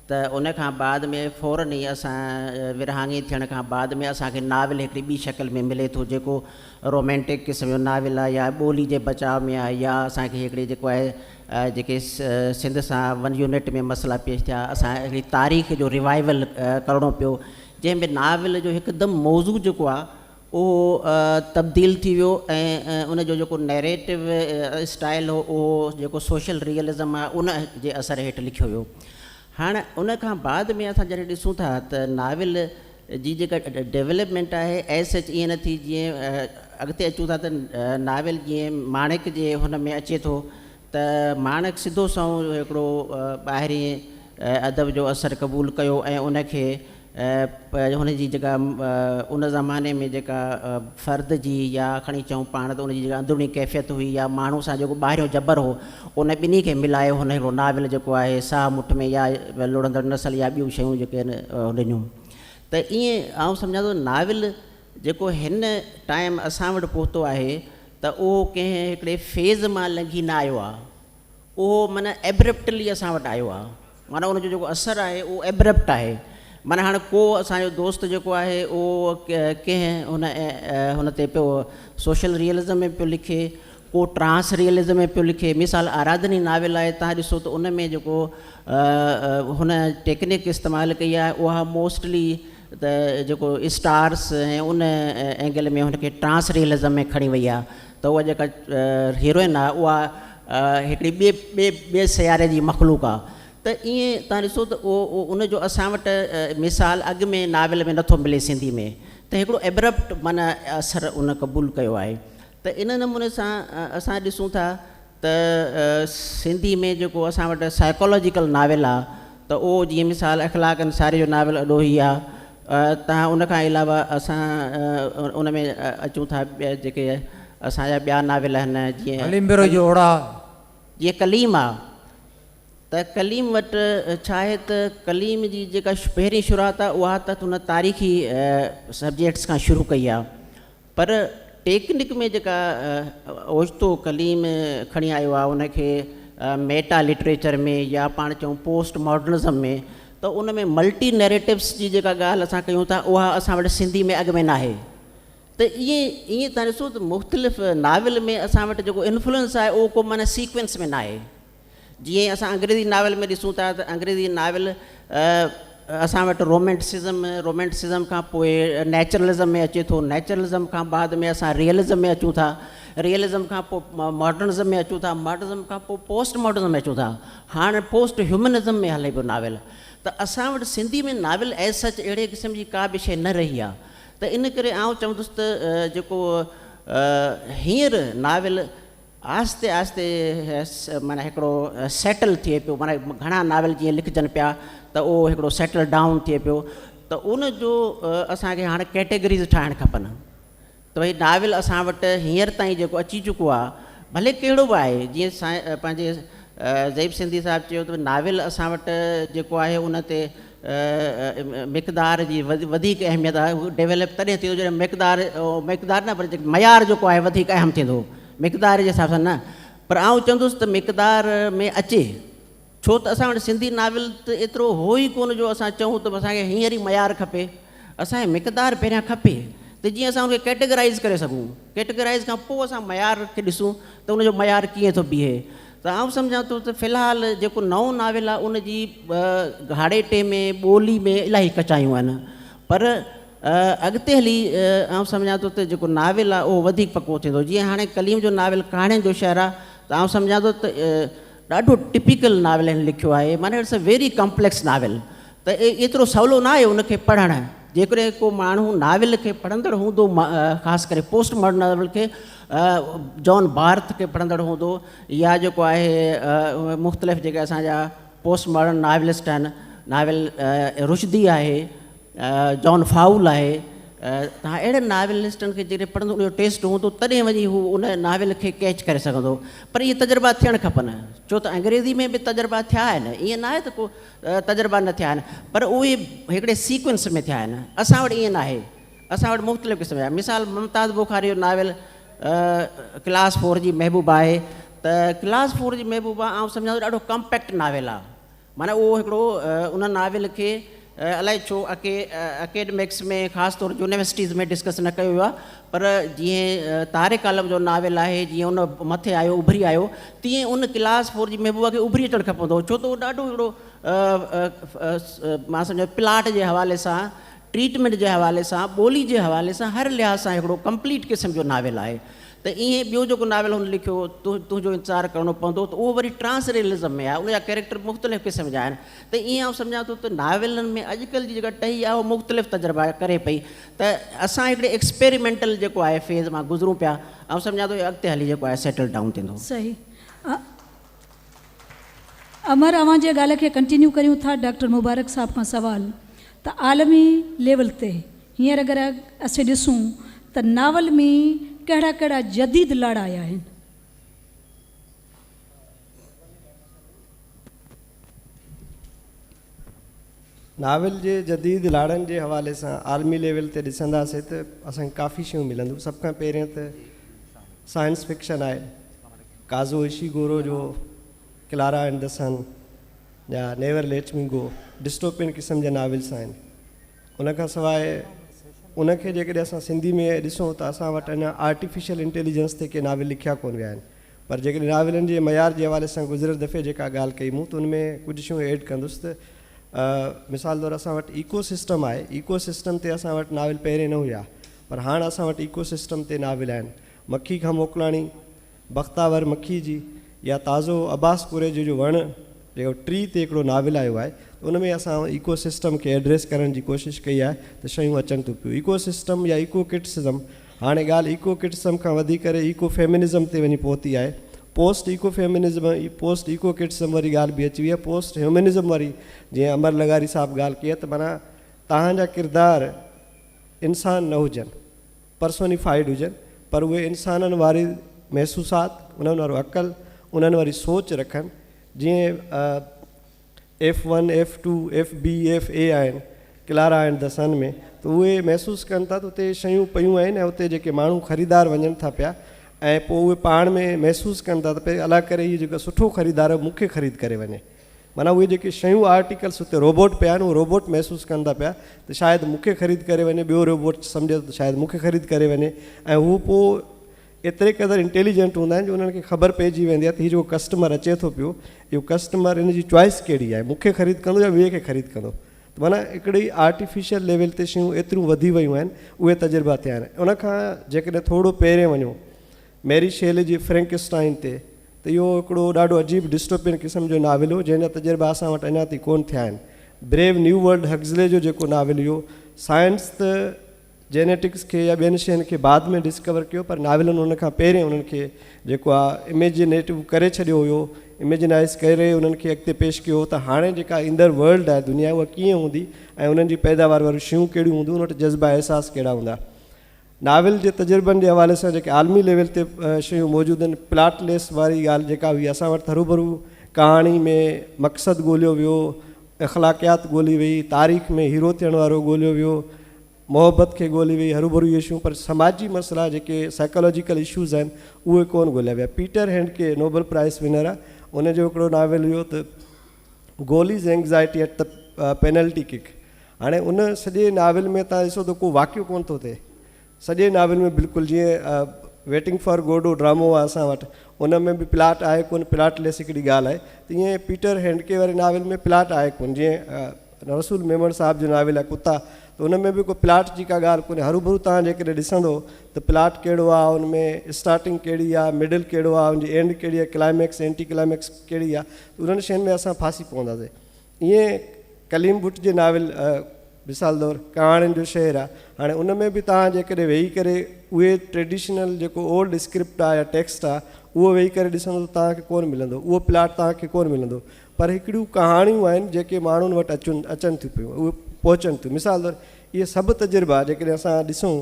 ته ان کان بعد ۾ فورن ئي اسان ورهاڱي ٿيڻ کان بعد ۾ اسان کي ناول هڪڙي ٻي شڪل ۾ ملي ٿو جيڪو رومينٽڪ قسم جو ناول آهي يا ٻولي جي بچاء ۾ آهي يا اسان کي هڪڙي جيڪو آهي جيڪي سنڌ سان ون يونٽ ۾ مسئلا پيش ٿيا اسان هڪڙي تاريخ جو ريوائيول ڪرڻو پيو جنهن ۾ ناول جو هڪدم موضوع جيڪو آهي اهو تبديل ٿي ويو ۽ ان جو جيڪو نيريٽو اسٽائل هو اهو جيڪو سوشل ريئلزم آهي ان جي اثر هيٺ لکيو ويو هاڻ ان کان بعد ۾ اسان جڏهن ڏسون ٿا ته ناول جي جيڪا ڊولپمينٽ آهي ايز سچ ائين نه ٿي جيئن اڳتي اچون ٿا ته ناول جيئن ماڻڪ جي هن ۾ اچي ٿو ته ماڻڪ سڌو سنئون هڪڙو ٻاهرين ادب جو اثر قبول ڪيو ۽ ان کي هن جي جيڪا ان زماني ۾ جيڪا فرد جي يا کڻي چئون پاڻ ته ان جي جيڪا اندروني ڪيفيت هئي يا ماڻهو سان جيڪو ٻاهريون جبر هو ان ٻنهي کي ملائي هن هڪڙو ناول جيڪو آهي ساهه مٺ ۾ يا لڙهندڙ نسل يا ٻيون شيون جيڪي آهن ڏنيون ته ائين آئون سمجهان ٿو ناول جيڪو هن ٽائيم اسان وٽ پهتو آهي ته اهو ڪنهن هڪڙي فيز مان لنگهي نه آيو آهي اهو معنيٰ ايبرپٽلي اسان وٽ آيو آهي معنيٰ ان جو جيڪو اثر آهي اهو ايبرپٽ آهي معنيٰ هاڻي ڪو اسان جو دوست جيڪو آهي اهو ڪنهن هن هن تي پيو سوشل ريئلزم ۾ پيو لکي ڪو ٽرانس ريئلزم ۾ پيو لکي مثال آراڌني ناول آهي تان ڏسو ته ان ۾ جيڪو هن ٽيڪنڪ استعمال ڪئي آهي اها موسٽلي ته جيڪو اسٽارس ۽ ان اينگل ۾ هن کي ٽرانس ريئلزم ۾ کڻي وئي آهي ته اها جيڪا هيروئن آهي اها هڪڙي ٻئي ٻئي ٻئي سياري جي مخلوق آهي ته ائين تان ڏسو ته اهو ان جو اسان وٽ مثال اڳ ۾ ناول ۾ نٿو ملي سنڌي ۾ ته هڪڙو ائبرپٽ معنيٰ اثر ان قبول ڪيو آهي ته ان نموني سان اسان ڏسون ٿا. ته سنڌي ۾ جيڪو اسان وٽ سائيڪالاجيڪل ناول آ ته اهو جيئن مثال اخلاق انصاري جو ناول اڏوهي آ تان ان کان علاوه اسان ان ۾ اچون ٿا ٻيا جيڪي اسان جا ٻيا ناول آهن جيئن حليم بروهي جو اوڙاهه. جيئن ڪليم آ ته ڪليم وٽ ڇا آهي ته ڪليم جي جيڪا پهرين شروعات آ اها ته هن تاريخي سبجيڪٽس کان شروع ڪئي آ پر ٽيڪنڪ ۾ جيڪا اوچتو ڪليم کڻي آيو آهي ان کي ميٽا لٽريچر ۾ يا پاڻ چئون پوسٽ ماڊرنزم ۾ ته ان ۾ ملٽي نيريٽوز جي جيڪا ڳالهه اسان ڪيون ٿا اها اسان وٽ سنڌي ۾ اڳ ۾ ناهي ته ائين ائين تان ڏسو ته مختلف ناول ۾ اسان وٽ جيڪو انفلوئنس آهي اهو ڪو معنيٰ سيڪوينس ۾ ناهي جيئن اسان انگريزي ناول ۾ ڏسون ٿا ته انگريزي ناول اسان وٽ رومينٽسزم، رومينٽسزم کان پوء نيچرلزم ۾ اچي ٿو، نيچرلزم کان بعد ۾ اسان ريئلزم ۾ اچون ٿا، ريئلزم کان پوء ماڊرنزم ۾ اچون ٿا، ماڊرنزم کان پوء پوسٽ ماڊرنزم ۾ اچون ٿا، هاڻ پوسٽ هيومنزم ۾ هلي پيو ناول. ته اسان وٽ سنڌي ۾ ناول ايز سچ اهڙي قسم جي ڪا به شيء نه رهي آهي ته ان ڪري آئون چوندس ته جيڪو هينئر ناول آهستي آهستي معنيٰ هڪڙو سيٽل ٿئي پيو معنيٰ گهڻا ناول جيئن لکجن پيا ته اهو هڪڙو سيٽل ڊائون ٿئي پيو ته ان جو اسان کي هاڻي ڪيٽيگريز ٺاهڻ کپن ته ڀئي ناول اسان وٽ هينئر تائين جيڪو اچي چڪو آهي ڀلي ڪهڙو به آهي جيئن سائين پنهنجي زيب سنڌي صاحب چيو ته ناول اسان وٽ جيڪو آهي ان تي مقدار جي وڌيڪ اهميت آهي هو ڊيولپ تڏهن ٿيندو جڏهن مقدار مقدار نه پر معيار جيڪو آهي وڌيڪ اهم ٿيندو مقدار جي حساب سان نه پر آئون چوندس ته مقدار ۾ اچي ڇو ته اسان وٽ سنڌي ناول ته ايترو هو ئي ڪونه جو اسان چئون ته اسان کي هينئر ئي معيار کپي اسان کي مقدار پهريان کپي ته جيئن اسان ان کي ڪيٽيگرائز ڪري سگهون ڪيٽيگرائز کان پوء اسان معيار کي ڏسون ته ان جو معيار ڪيئن ٿو بيهي ته آئون سمجهان ٿو ته في الحال جيڪو نئون ناول آهي ان جي گهاڙيٽي ۾ ٻولي ۾ الاهي ڪچايون آهن پر اڳتي هلي آئون سمجهان ٿو ته جيڪو ناول آهي اهو وڌيڪ پڪو ٿيندو جيئن هاڻي ڪليم جو ناول ڪهاڻين جو شهر آهي ته آئون سمجهان ٿو ته ڏاڍو ٽپيڪل ناول هن لکيو آهي معنيٰ it's a very complex novel ته ايترو سولو نه آهي ان کي پڙهڻ. جيڪڏهن ڪو ماڻهو ناول کي پڙهندڙ هوندو خاص ڪري پوسٽ ماڊرن ناول کي جان بارٿ کي پڙهندڙ هوندو يا جيڪو آهي مختلف جيڪي اسان جا پوسٽ ماڊرن ناولسٽ آهن ناول رشدي آهي جان فائول آهي توهان اهڙن ناولسٽن کي جيڪڏهن پڙهندو ان جو ٽيسٽ هوندو تڏهن وڃي هو ان ناول کي ڪيچ ڪري سگهندو پر اهي تجربا ٿيڻ کپن ڇو ته انگريزي ۾ به تجربا ٿيا آهن ائين نه آهي ته ڪو تجربا نه ٿيا آهن پر اهي هڪڙي سيڪوئنس ۾ ٿيا آهن اسان وٽ ائين ناهي اسان وٽ مختلف قسم جا مثال ممتاز بخاري جو ناول ڪلاس فور جي محبوبه آهي ته ڪلاس فور جي محبوبه آئون سمجهان ٿو ڏاڍو ڪمپيڪٽ ناول آهي معنيٰ اهو هڪڙو ان ناول کي الائي ڇو اڪيڊمڪس ۾ خاص طور يونيورسٽيز ۾ ڊسڪس نه ڪيو ويو آهي پر جيئن طارق عالم جو ناول آهي جيئن ان مٿي آيو اڀري آيو تيئن ان ڪلاس فور جي محبوبه کي اڀري اچڻ کپندو هو ڇو ته اهو ڏاڍو هڪڙو مان سمجهان پلاٽ جي حوالي سان ٽريٽمينٽ جي حوالي سان ٻولي جي حوالي سان هر لحاظ سان هڪڙو ڪمپليٽ قسم جو ناول آهي ته ائين ٻيو جيڪو ناول هن لکيو تنهنجو انتظار ڪرڻو پوندو ته اهو وري ٽرانس ريئلزم ۾ آهي ان جا ڪيريڪٽر مختلف قسم جا آهن ته ائين آئون سمجهان ٿو ته ناولن ۾ اڄڪلهه جي جيڪا ٽهي آهي اها مختلف تجربا ڪري پئي ته اسان هڪڙي ايڪسپيريمينٽل جيڪو آهي فيز مان گذرون پيا آئون سمجهان ٿو اڳتي هلي جيڪو آهي سيٽل ڊائون ٿيندو. صحيح امر اوهان جي ڳالهه کي ڪنٽينيو ڪريون ٿا ڊاڪٽر مبارڪ صاحب کان سوال ته عالمي ليول تي هينئر اگر اسين ڏسون ته ناول ۾ ڪهڙا ڪهڙا جديد لاڙا آيا آهن؟ ناول جي جديد لاڙن جي حوالي سان عالمي ليول تي ڏسنداسين ته اسان کي ڪافي شيون ملنديون سڀ کان پهرين ته سائنس فڪشن آهي ڪازو اشيگورو جو ڪلارا اينڊ the سن يا نيور ليٽ مي گو ڊسٽوپين قسم جا ناولس آهن ان کان سواء ان کي جيڪڏهن اسان سنڌي ۾ ڏسون ته اسان وٽ اڃا آرٽيفيشل انٽيليجنس تي ڪي ناول لکيا ڪونه ويا آهن پر جيڪڏهن ناولن جي معيار جي حوالي سان گذريل دفعي جيڪا ڳالهه ڪئي مون ته ان ۾ ڪجهه شيون ايڊ ڪندس ته مثال طور اسان وٽ ايڪو سسٽم آهي ايڪو سسٽم تي اسان وٽ ناول پهرين نه هيا پر هاڻ اسان وٽ ايڪو سسٽم تي ناول آهن مکي کان موڪلاڻي بختاور مکي جي يا تازو عباس ڪوريجي جو وڻ جيڪو ٽري تي هڪڙو ناول آيو آهي ته ان ۾ اسان ايڪو سسٽم کي ايڊريس ڪرڻ جي ڪوشش ڪئي آهي ته شيون اچن ٿيون پيون ايڪو سسٽم يا ايڪو ڪرٽسزم هاڻي ڳالهه ايڪو ڪرٽسزم کان وڌي ڪري ايڪو فيمنزم تي وڃي پهتي آهي. Post eco feminism ۽ post eco criticism واري ڳالهه به اچي وئي آهي پوسٽ هيومنزم واري جيئن امر لغاري صاحب ڳالهه ڪئي آهي ته معنيٰ توهان جا ڪردار انسان نه هجن پرسونيفائيڊ هجن پر اهي انسانن واري محسوسات انهن وارو عقل انهن واري سوچ رکن جيئن F one, F two, F B, F A آهن ڪلارا اينڊ the سن ۾ ته اهي محسوس ڪن ٿا ته اتي شيون پيون آهن ۽ اتي جيڪي ماڻهو خريدار وڃن ٿا پيا ۽ پوء اهي پاڻ ۾ محسوس ڪن ٿا ته پئي الله ڪري هي جيڪو سٺو خريدار آهي مون کي خريد ڪري وڃي معنيٰ اهي جيڪي شيون آرٽيڪلس اتي روبوٽ پيا آهن اهي روبوٽ محسوس ڪن ٿا پيا ته شايد مون کي خريد ڪري وڃي ٻيو روبوٽ سمجهي ٿو ته شايد مون کي خريد ڪري وڃي ۽ هو پوء ايتري قدر انٽيليجنٽ هوندا آهن جو انهن کي خبر پئجي ويندي آهي ته هي جيڪو ڪسٽمر اچي ٿو پيو اهو ڪسٽمر ان جي چوائس ڪهڙي آهي مون کي خريد ڪندو يا ٻئي کي خريد ڪندو ته معنيٰ هڪڙي آرٽيفيشل ليول تي شيون ايتريون وڌي ويون آهن اهي تجربا ٿيا آهن ان کان جيڪڏهن ٿورو پهرين وڃو ميري شيلي جي فرينڪسٽائن تي ته اهو هڪڙو ڏاڍو عجيب ڊسٽوپين قسم جو ناول هو جنهن جا تجربا اسان وٽ اڃا تائين ڪونه ٿيا آهن بريو نيو ورلڊ هگزلي جو جيڪو ناول هيو سائنس ته جينيٽڪس کي يا ٻين شين کي بعد ۾ ڊسڪور ڪيو پر ناولن ان کان پهرين انهن کي جيڪو آ اميجنيٽو ڪري ڇڏيو هيو اميجنائز ڪري انهن کي اڳتي پيش ڪيو هو ته هاڻي جيڪا ايندڙ ورلڊ آهي دنيا اها ڪيئن هوندي ۽ انهن جي پيداوار واريون شيون ڪهڙيون هونديون ان وٽ جذبا احساس ڪهڙا هوندا ناول جي تجربن جي حوالي سان جيڪي عالمي ليول تي شيون موجود آهن پلاٽ ليس واري ڳالهه جيڪا هئي اسان وٽ هروڀرو ڪهاڻي ۾ مقصد ڳوليو ويو اخلاقيات ڳولي وئي تاريخ ۾ هيرو ٿيڻ وارو ڳوليو ويو محبت کي ڳولي وئي هروڀرو اهي شيون پر سماجي مسئلا جيڪي سائيڪالاجيڪل اشوز آهن اهي ڪونه ڳوليا ويا Peter Handke Nobel prize winner آهي ان جو هڪڙو ناول هيو ته goalie's anxiety at the penalty kick هاڻي ان سڄي ناول ۾ تان ڏسو ته ڪو واقعو ڪونه ٿو ٿئي سڄي ناول ۾ بلڪل جيئن ويٽنگ فار گوڊو ڊرامو آهي اسان وٽ ان ۾ به پلاٽ آهي ڪونه پلاٽ ليس هڪڙي ڳالهه آهي تيئن پيٽر هينڊڪي واري ناول ۾ پلاٽ آهي ڪونه جيئن رسول ميمڻ صاحب جو ناول آهي ڪتا ته ان ۾ به ڪو پلاٽ جي ڪا ڳالهه ڪونهي هروڀرو توهان جيڪڏهن ڏسندو ته پلاٽ ڪهڙو آهي ان ۾ اسٽارٽنگ ڪهڙي آهي مڊل ڪهڙو آهي ان جي اينڊ ڪهڙي آهي ڪلائميڪس اينٽي ڪلائميڪس ڪهڙي آهي ته انهن شين ۾ اسان ڦاسي پونداسين ائين ڪليم ڀٽ جي ناول مثال طور ڪهاڻين جو شهر آهي هاڻي ان ۾ به توهان جيڪڏهن ويهي ڪري اهي ٽريڊيشنل جيڪو اولڊ اسڪرپٽ آهي يا ٽيڪسٽ آهي اهو ويهي ڪري ڏسندو ته توهان کي ڪونه ملندو اهو پلاٽ توهان کي ڪونه ملندو پر هڪڙيون ڪهاڻيون آهن جيڪي ماڻهن وٽ اچن اچن ٿيون پيون اهي پهچن ٿيون مثال طور اهي سڀ تجربا جيڪڏهن اسان ڏسون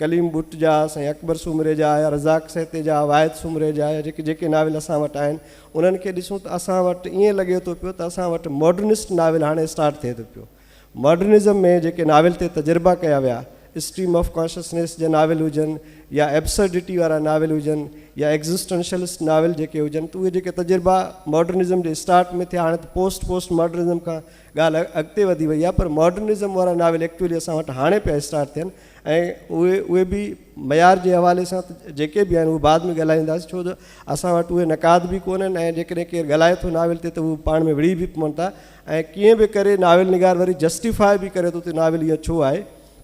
ڪليم ٻٽ جا سائين اڪبر سومري جا يا رزاق سهتي جا واحد سومري جا يا جيڪي جيڪي ناول اسان وٽ آهن انهن کي ڏسون ته اسان وٽ ائين لڳي ٿو پيو ته اسان وٽ ماڊرنسٽ ناول هاڻي اسٽارٽ ٿئي ٿو پيو ماڊرنزم ۾ جيڪي ناول تي تجربا ڪيا ويا، اسٽريم آف ڪانشسنيس جا ناول هجن يا ايبسرڊٽي وارا ناول هجن يا ايگزسٽنشلسٽ ناول جيڪي هجن ته اهي جيڪي تجربا ماڊرنزم جي اسٽارٽ ۾ ٿيا هاڻي ته پوسٽ پوسٽ ماڊرنزم کان ڳالهه اڳتي وڌي وئي آهي پر ماڊرنزم وارا ناول ايڪچوئلي اسان وٽ هاڻي پيا اسٽارٽ ٿين ۽ اهي اهي به معيار جي حوالي سان ته جيڪي به آهن اهي بعد ۾ ڳالهائينداسين ڇو جو اسان وٽ اهي نقاد به ڪونهن ۽ جيڪڏهن ڪير ڳالهائي ٿو ناول تي ته هو پاڻ ۾ وڙهي به پون ٿا ۽ ڪيئن به ڪري ناول نگار وري جسٽيفاء به ڪري ٿو ته ناول اهو ڇو آهي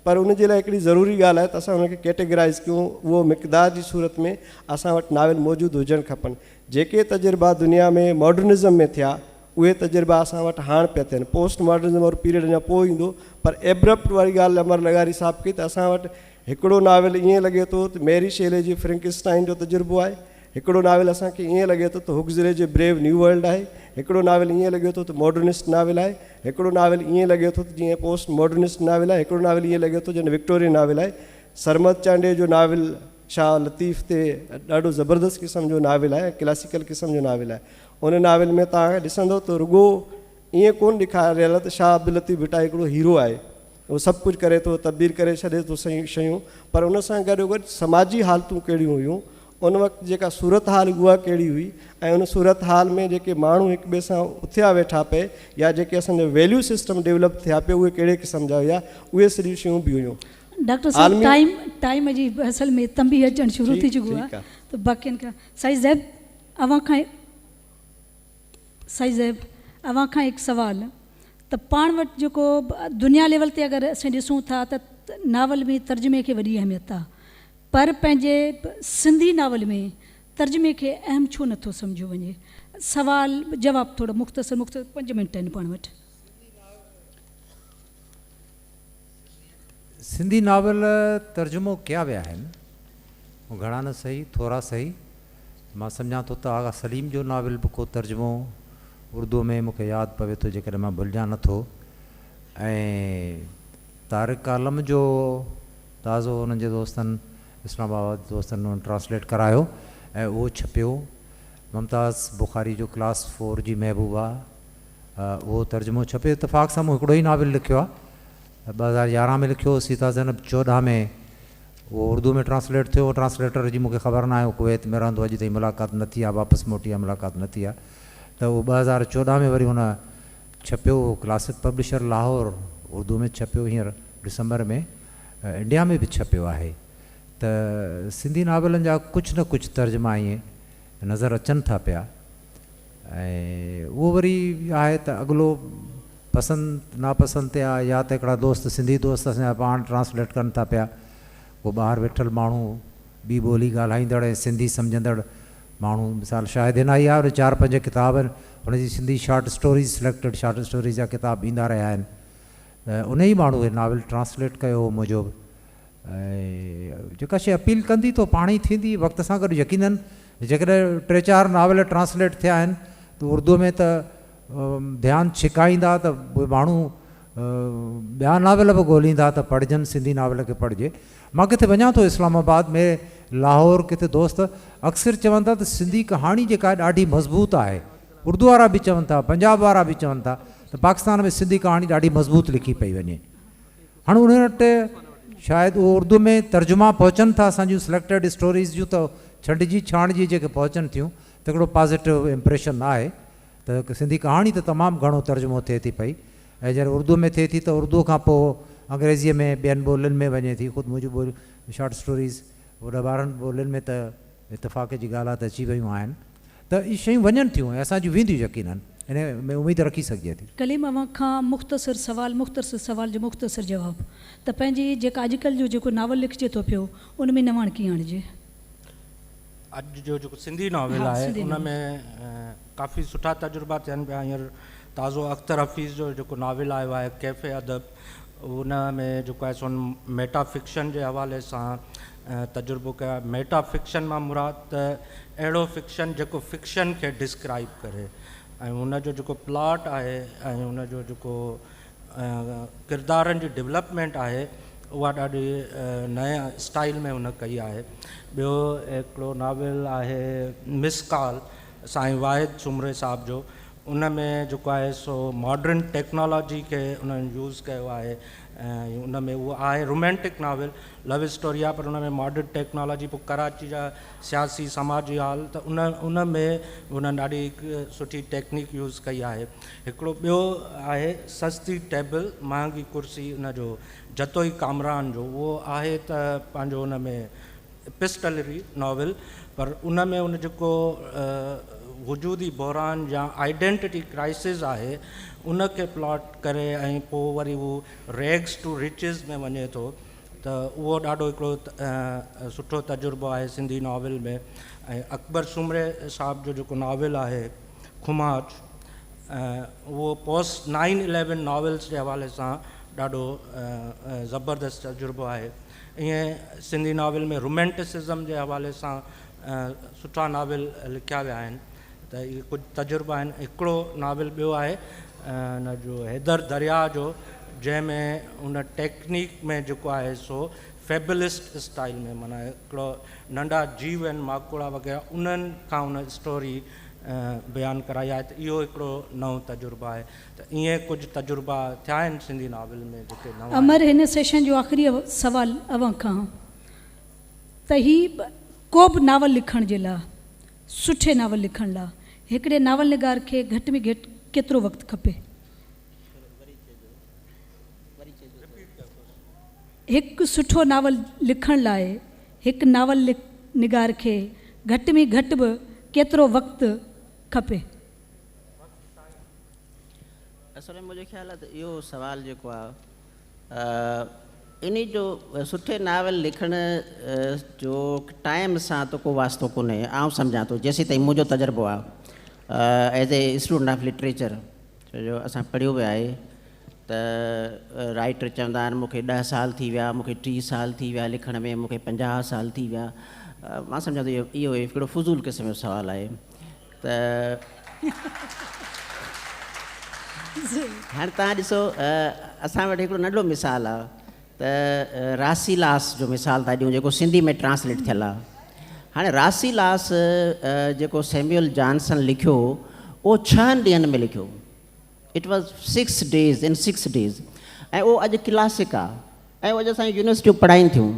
پر ان جي لاء هڪڙي ضروري ڳالهه آهي ته اسان ان کي ڪيٽيگرائز ڪيون اهو مقدار جي صورت ۾ اسان وٽ ناول موجود هجڻ کپن جيڪي تجربا دنيا ۾ ماڊرنزم ۾ ٿيا اهي تجربا اسان وٽ هاڻ پيا ٿين پوسٽ ماڊرنزم وارو پيريڊ اڃا پوء ايندو پر ايبرپٽ واري ڳالهه امر لغاري صاحب ڪئي ته اسان وٽ هڪڙو ناول ائين لڳي ٿو ته ميري شيلي جي فرنڪسٽائن جو تجربو آهي هڪڙو ناول اسان کي ائين لڳي ٿو ته هگزلي جي بريو نيو ورلڊ آهي، هڪڙو ناول ائين لڳي ٿو ته ماڊرنسٽ ناول آهي، هڪڙو ناول ائين لڳي ٿو ته جيئن پوسٽ ماڊرنسٽ ناول آهي، هڪڙو ناول ائين لڳي ٿو ڄڻ وڪٽورين ناول آهي. سرمد چانڊيي جو ناول شاهه لطيف تي ڏاڍو زبردست قسم جو ناول آهي ۽ ڪلاسيڪل قسم جو ناول آهي. ان ناول ۾ توهان ڏسندو ته رڳو ائين ڪونه ڏيکاريل آهي ته شاهه عبداللطيف ڀٽائي هڪڙو هيرو آهي، هو سڀ ڪجهه ڪري ٿو، تبديل ڪري ڇڏي ٿو شيون، پر ان سان گڏوگڏ سماجي حالتون ڪهڙيون هيون، ان وقت جيڪا صورتحال اها ڪهڙي هئي ۽ ان صورتحال ۾ جيڪي ماڻهو هڪ ٻئي سان اٿيا ويٺا پئي يا جيڪي اسان جا ويليو سسٽم ڊيولپ ٿيا پئي اهي ڪهڙي قسم جا هيا، اهي سڄيون شيون به هيون. ڊاڪٽر صاحب ٽائيم ٽائيم جي اصل ۾ تنبيهه اچڻ شروع ٿي چڪو آهي ته باقين کان سائين زيب اوهان کان سائين زيب اوهان کان هڪ سوال ته پاڻ وٽ جيڪو دنيا ليول تي اگر اسين ڏسون ٿا ته ناول ۾ ترجمي کي وڏي اهميت آهي پر پنهنجي سنڌي ناول ۾ ترجمي کي اهم ڇو نٿو سمجهيو وڃي؟ سوال جواب ٿورو مختصر مختصر پنج منٽ آهن پاڻ وٽ. سنڌي ناول ترجمو ڪيا ويا آهن، گهڻا نه سهي ٿورا سهي. مان سمجهان ٿو ته آغا سليم جو ناول به ڪو ترجمو اردوء ۾ مون کي ياد پوي ٿو جيڪڏهن مان ڀلجان نه ٿو ۽ طارق عالم جو تازو انهن جي دوستن اسلام آباد جي دوستن انهن ٽرانسليٽ ڪرايو ۽ اهو ڇپيو. ممتاز بخاري جو ڪلاس فور جي محبوبه اهو ترجمو ڇپيو. اتفاق سان مون هڪڙو ئي ناول لکيو آهي. 2011 ۾ لکيو هو سيتا زينب 14 ۾ اهو اردو ۾ ٽرانسليٽ ٿيو. ٽرانسليٽر جي مون کي خبر ناهي هو ڪويت ۾ رهندو اڄ تائين ملاقات نه ٿي آهي واپس موٽي آهي ملاقات نه ٿي آهي ته اهو 2014 ۾ وري هن ڇپيو اهو ڪلاسڪ پبلشر لاهور اردو ۾ ڇپيو هينئر ڊسمبر ۾ انڊيا ۾ به ڇپيو آهي ته سنڌي ناولن جا ڪجهه نه ڪجهه ترجما ائين نظر اچن ٿا پيا ۽ اهو وري آهي ته اڳلو پسند ناپسند تي آهي يا ته هڪڙا دوست سنڌي دوست اسان جا پاڻ ٽرانسليٽ ڪن ٿا پيا ڪو ٻاهر ويٺل ماڻهو ٻي ٻولي ڳالهائيندڙ ۽ سنڌي سمجهندڙ ماڻهو مثال شاهد هنائي آهي ان چار پنج ڪتاب آهن هن جي Sindhi short stories selected short stories جا ڪتاب ايندا رهيا آهن ته ان ئي ماڻهو هي ناول ٽرانسليٽ ڪيو هو منهنجو به ۽ جيڪا شيء اپيل ڪندي ته پاڻ ئي ٿيندي وقت سان گڏ يقينن جيڪڏهن ٽي چار ناول ٽرانسليٽ ٿيا آهن ته اردو ۾ ته ڌيان ڇڪائيندا ته اهي ماڻهو ٻيا ناول به ڳوليندا ته پڙهجن سنڌي ناول کي پڙهجي مان ڪٿي وڃان ٿو اسلام آباد ۾ لاهور ڪٿي دوست اڪثر چون ٿا ته سنڌي ڪهاڻي جيڪا آهي ڏاڍي مضبوط آهي اردو وارا به چون ٿا پنجاب وارا به چون ٿا ته پاڪستان ۾ سنڌي ڪهاڻي ڏاڍي مضبوط لکي پئي وڃي هاڻي انهن وٽ شايد اهو اردو ۾ ترجما پهچن ٿا اسان جون سليڪٽيڊ اسٽوريز جون ته ڇنڊجي ڇاڻجي جيڪي پهچن ٿيون ته هڪڙو پازيٽو امپريشن آهي ته سنڌي ڪهاڻي ته تمام گهڻو ترجمو ٿئي ٿي پئي ۽ جڏهن اردو ۾ ٿئي ٿي ته اردو کان پوء انگريزيء ۾ ٻين ٻولين ۾ وڃي ٿي خود منهنجون ٻوليون شارٽ اسٽوريز ڏهه ٻارهن ٻولين ۾ ته اتفاق جي ڳالهه آهي ته اچي ويون آهن ته اهي شيون وڃن ٿيون ۽ اسان جون وينديون يقينن ان ۾ اميد رکي سگهجي ٿي. ڪليم اوهان کان مختصر سوال مختصر سوال جو مختصر جواب ته پنهنجي جيڪا اڄڪلهه جو جيڪو ناول لکجي ٿو پيو ان ۾ نواڻ ڪيئن آڻجي؟ اڄ جو جيڪو سنڌي ناول ها آهي سنڌي ان ناول. ۾ ڪافي سٺا تجربا ٿين پيا هينئر تازو اختر حفيظ جو جيڪو ناول آيو آهي ڪيفي ادب ان ۾ جيڪو آهي سو ميٽا فڪشن جي حوالي سان تجربو ڪيو آهي ميٽا فڪشن مان مراد ته اهڙو فڪشن جيڪو فڪشن کي ڊسڪرائب ڪري ۽ ان جو جيڪو پلاٽ آهي ۽ ان جو جيڪو ڪردارن جي ڊولپمينٽ آهي اها ڏاڍي نئين اسٽائل ۾ هن ڪئي آهي ٻيو هڪڙو ناول آهي مس ڪال سائين واحد سومري صاحب جو ان ۾ جيڪو آهي سو ماڊرن ٽيڪنالاجي کي انهن يوز ڪيو آهي ۽ ان ۾ اهو آهي رومانٽڪ ناول لو اسٽوري آهي پر ان ۾ ماڊرن ٽيڪنالاجي پوء ڪراچي جا سياسي سماجي حال ته ان ان ۾ انهن ڏاڍي هڪ سٺي ٽيڪنيڪ يوز ڪئي آهي هڪڙو ٻيو آهي سستي ٽيبل مهانگي ڪرسي ان جو جتوئي ڪامران جو اهو آهي ته پنهنجو ان ۾ ايپسٽلري ناول پر ان ۾ ان جيڪو وجودي بحران يا آئيڊينٽٽي ڪرائسز آهي ان کي پلاٽ ڪري ۽ پوء وري هو ريگس ٽو رچز ۾ وڃي ٿو ته اهو ڏاڍو هڪڙو سٺو تجربو آهي سنڌي ناول ۾ ۽ اڪبر سومري صاحب جو جيڪو ناول آهي کماچ اهو پوسٽ نائن اليون ناولس جي حوالي سان ڏاڍو زبردست تجربو آهي. ائين سنڌي ناول ۾ رومانٽسزم جي حوالي سان سٺا ناول لکيا ويا آهن ته اهي ڪجهه تجربا آهن. هڪڙو ناول ٻيو آهي ان جو حيدر درياء جو جنهن ۾ ان ٽيڪنيڪ ۾ جيڪو آهي سو فيبلسٽ اسٽائل ۾ معنيٰ هڪڙو ننڍا جيو آهن ماڪوڙا وغيره انهن کان ان اسٽوري بيان ڪرائي آهي ته اهو هڪڙو نئون تجربو آهي ته ائين ڪجهه تجربا ٿيا آهن سنڌي ناول ۾ جيڪي نوان آهن. امر هن سيشن جو آخري سوال اوهان کان ته هي ڪو به ناول لکڻ جي لاء سٺي ناول لکڻ لاء هڪڙي ناول نگار کي گهٽ ۾ گهٽ ڪيترو وقت کپي؟ هڪ سٺو ناول لکڻ لاء هڪ ناول نگار کي گهٽ ۾ گهٽ به ڪيترو وقت کپي؟ اصل ۾ منهنجو خيال آهي ته اهو سوال جيڪو آهي انهي جو سٺي ناول لکڻ جو ٽائيم سان ته ڪو واسطو ڪونهي آئون سمجهان ٿو جيسين تائين منهنجو تجربو آهي as a student of literature ڇو جو اسان پڙهيو به آهي ته رائيٽر چوندا آهن مون کي ڏهه سال ٿي ويا مون کي 30 سال ٿي ويا لکڻ ۾ مون کي 50 سال ٿي ويا. مان سمجهان ٿو اهو هڪڙو فضول قسم جو سوال آهي ته هاڻي توهان ڏسو اسان وٽ هڪڙو ننڍڙو مثال آهي ته راسيلاس جو مثال ٿا ڏيون جيڪو سنڌي ۾ ٽرانسليٽ ٿيل آهي. هاڻي راسيلاس جيڪو سيميول جانسن لکيو اهو ڇهن ڏينهن ۾ لکيو. It was six days in six days ۽ اهو اڄ ڪلاسڪ آهي ۽ اهو اڄ اسان جون يونيورسٽيون پڙهائين ٿيون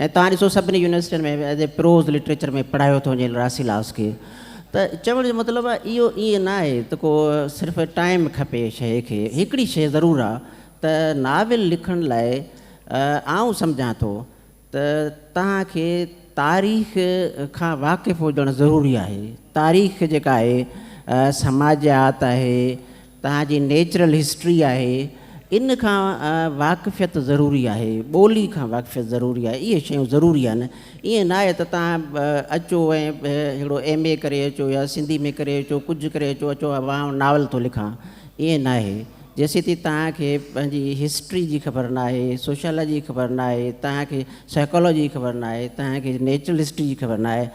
۽ توهان ڏسو سڀني يونيورسٽين ۾ ايز اي پروز لٽريچر ۾ پڙهايو ٿو وڃي راسيلاس کي ته چوڻ جو مطلب آهي اهو ائين نه آهي ته ڪو صرف ٽائيم کپي شيء کي هڪڙي شيء ضرور آهي ته ناول لکڻ لاء آئون سمجهان ٿو ته توهان کي تاريخ کان واقف هجڻ ضروري آهي. تاريخ جيڪا آهي، سماجيات آهي، توهان جي نيچرل هسٽري آهي، ان کان واقفيت ضروري آهي، ٻولي کان واقفيت ضروري آهي، اهي شيون ضروري آهن. ائين نه آهي ته توهان اچو ۽ هڪڙو ايم اي ڪري اچو يا سنڌي ۾ ڪري اچو، ڪجهه ڪري اچو، اچو آئون ناول ٿو لکان، ائين ناهي. جيسيتائين توهان کي پنهنجي هسٽري جي خبر ناهي، سوشيالاجي جي خبر ناهي، توهان کي سائيڪالاجي جي خبر ناهي، توهان کي نيچرل هسٽري جي خبر ناهي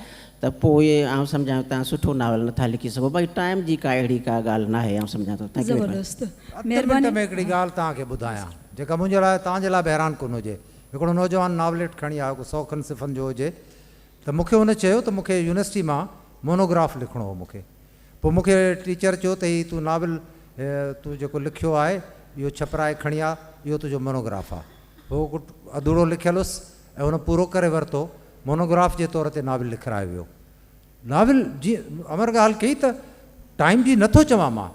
ته پوء آئون سمجهان ٿو توهان سٺو ناول نٿا لکي سگهو. باقي ٽائيم جي ڪا اهڙي ڪا ڳالهه ناهي آئون سمجهان ٿو. Thank you very much. زبردست. اڌ منٽ مهرباني. ۾ هڪڙي ڳالهه توهان کي ٻڌايان جيڪا منهنجي لاء توهان جي لاء به حيران ڪن هجي. هڪڙو نوجوان ناوليٽ کڻي آيو ڪو سئو کن صفحن جو هجي ته مون کي هن چيو ته مون کي يونيورسٽي مان مونوگراف لکڻو هو مون کي پوء مون کي ٽيچر چيو ته هي تون ناول تون جيڪو لکيو آهي اهو ڇپرائي کڻي آ اهو تنهنجو مونوگراف آ. هو اڌورو لکيل هوس ۽ هن پورو ڪري ورتو. مونوگراف جي طور تي ناول لکرايو ويو. ناول جي امر ڳالهه ڪئي ته ٽائيم جي نٿو چوان مان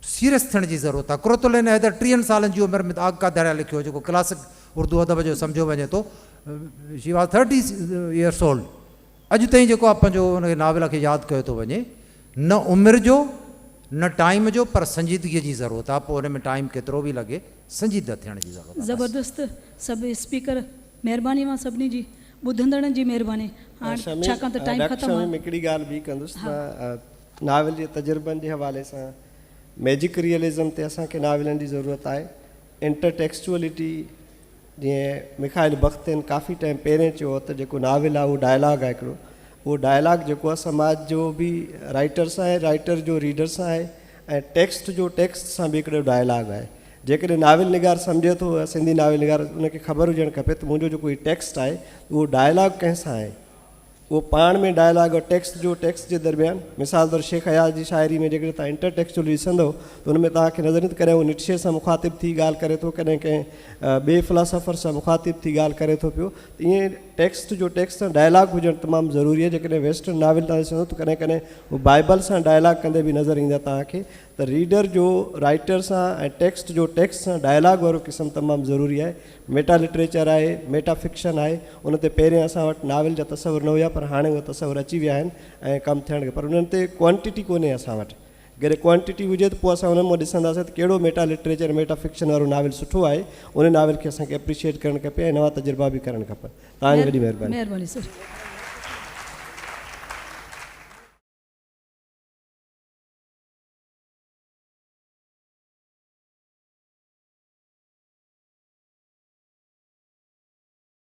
سيريس ٿيڻ جي ضرورت آ. قرة العين حيدر ٽيهن سالن جي عمر ۾ آگ ڪا دريا لکيو جيڪو ڪلاسڪ اردو ادب جو سمجهيو وڃي ٿو. She was thirty years old. اڄ تائين جيڪو آ پنهنجو ان ناول کي ياد ڪيو ٿو وڃي نه عمر جو نه ٽائيم جو پر سنجيدگي جي ضرورت آ پوء ان ۾ ٽائيم ڪيترو به لڳي سنجيده ٿيڻ جي ضرورت آ بس. زبردست سڀ اسپيڪر مهرباني اوهان سڀني جي ٻڌندڙن جي مهرباني هاڻ شميم ڇاڪاڻ ته ٽائيم ڊاڪٽر ختم آ. شميم هڪڙي ڳالهه ٻي ڪندس ها. ته ناول جي تجربن جي حوالي سان ميجڪ ريئلزم تي اسان کي ناولن جي ضرورت آهي انٽرٽيڪسچوئلٽي جيئن ميخائيل بختين ڪافي ٽائيم پهرين چيو هو ته جيڪو ناول آهي اهو ڊائلاگ آهي هڪڙو اهو ڊائلاگ جيڪو آهي سماج جو به رائيٽر سان آهي رائيٽر جو ريڊر سان آهي ۽ ٽيڪسٽ جو ٽيڪسٽ سان به هڪڙو ڊائلاگ آهي جيڪڏهن ناول نگار سمجهي ٿو يا سنڌي ناول نگار ان کي خبر هجڻ کپي ته منهنجو جيڪو هي ٽيڪسٽ آهي اهو ڊائلاگ ڪنهن سان آهي اهو پاڻ ۾ ڊائلاگ اور ٽيڪسٽ جو ٽيڪسٽ جي درميان، مثال طور شيخ اياز جي شاعري ۾ جيڪڏهن توهان انٽر ٽيڪسچوئل ڏسندؤ ته ان ۾ توهان کي نظر ايندو ته ڪڏهن هو نٽشي سان مخاطب ٿي ڳالهه ڪري ٿو ڪڏهن ڪنهن ٻئي فلاسافر سان مخاطب ٿي ڳالهه ڪري ٿو پيو ته ائين ٽيڪسٽ جو ٽيڪسٽ سان ڊائلاگ هجڻ تمام ضروري آهي جيڪڏهن ويسٽرن ناول توهان ڏسندؤ ته ڪڏهن ڪڏهن هو بائبل سان ڊائلاگ ڪندي به نظر ايندا توهان کي ته ريڊر جو رائيٽر سان ۽ ٽيڪسٽ جو ٽيڪسٽ سان ڊائلاگ وارو قسم تمام ضروري آهي. ميٽا لٽريچر آهي، ميٽا فڪشن آهي، ان تي پهرين اسان وٽ ناول جا تصور نه هيا پر هاڻي اهي تصور اچي ويا آهن ۽ ڪم ٿيڻ پر انهن تي ڪوانٽٽي ڪونهي اسان وٽ. جيڪڏهن ڪوانٽٽي هجي ته پوء اسان انهن مان ڏسنداسين ته ڪهڙو ميٽا لٽريچر ميٽا فڪشن وارو ناول سٺو آهي، ان ناول کي اسان کي اپريشيئيٽ ڪرڻ کپي ۽ نوان تجربا به ڪرڻ کپن. توهان جي وڏي مهرباني. مهرباني سر.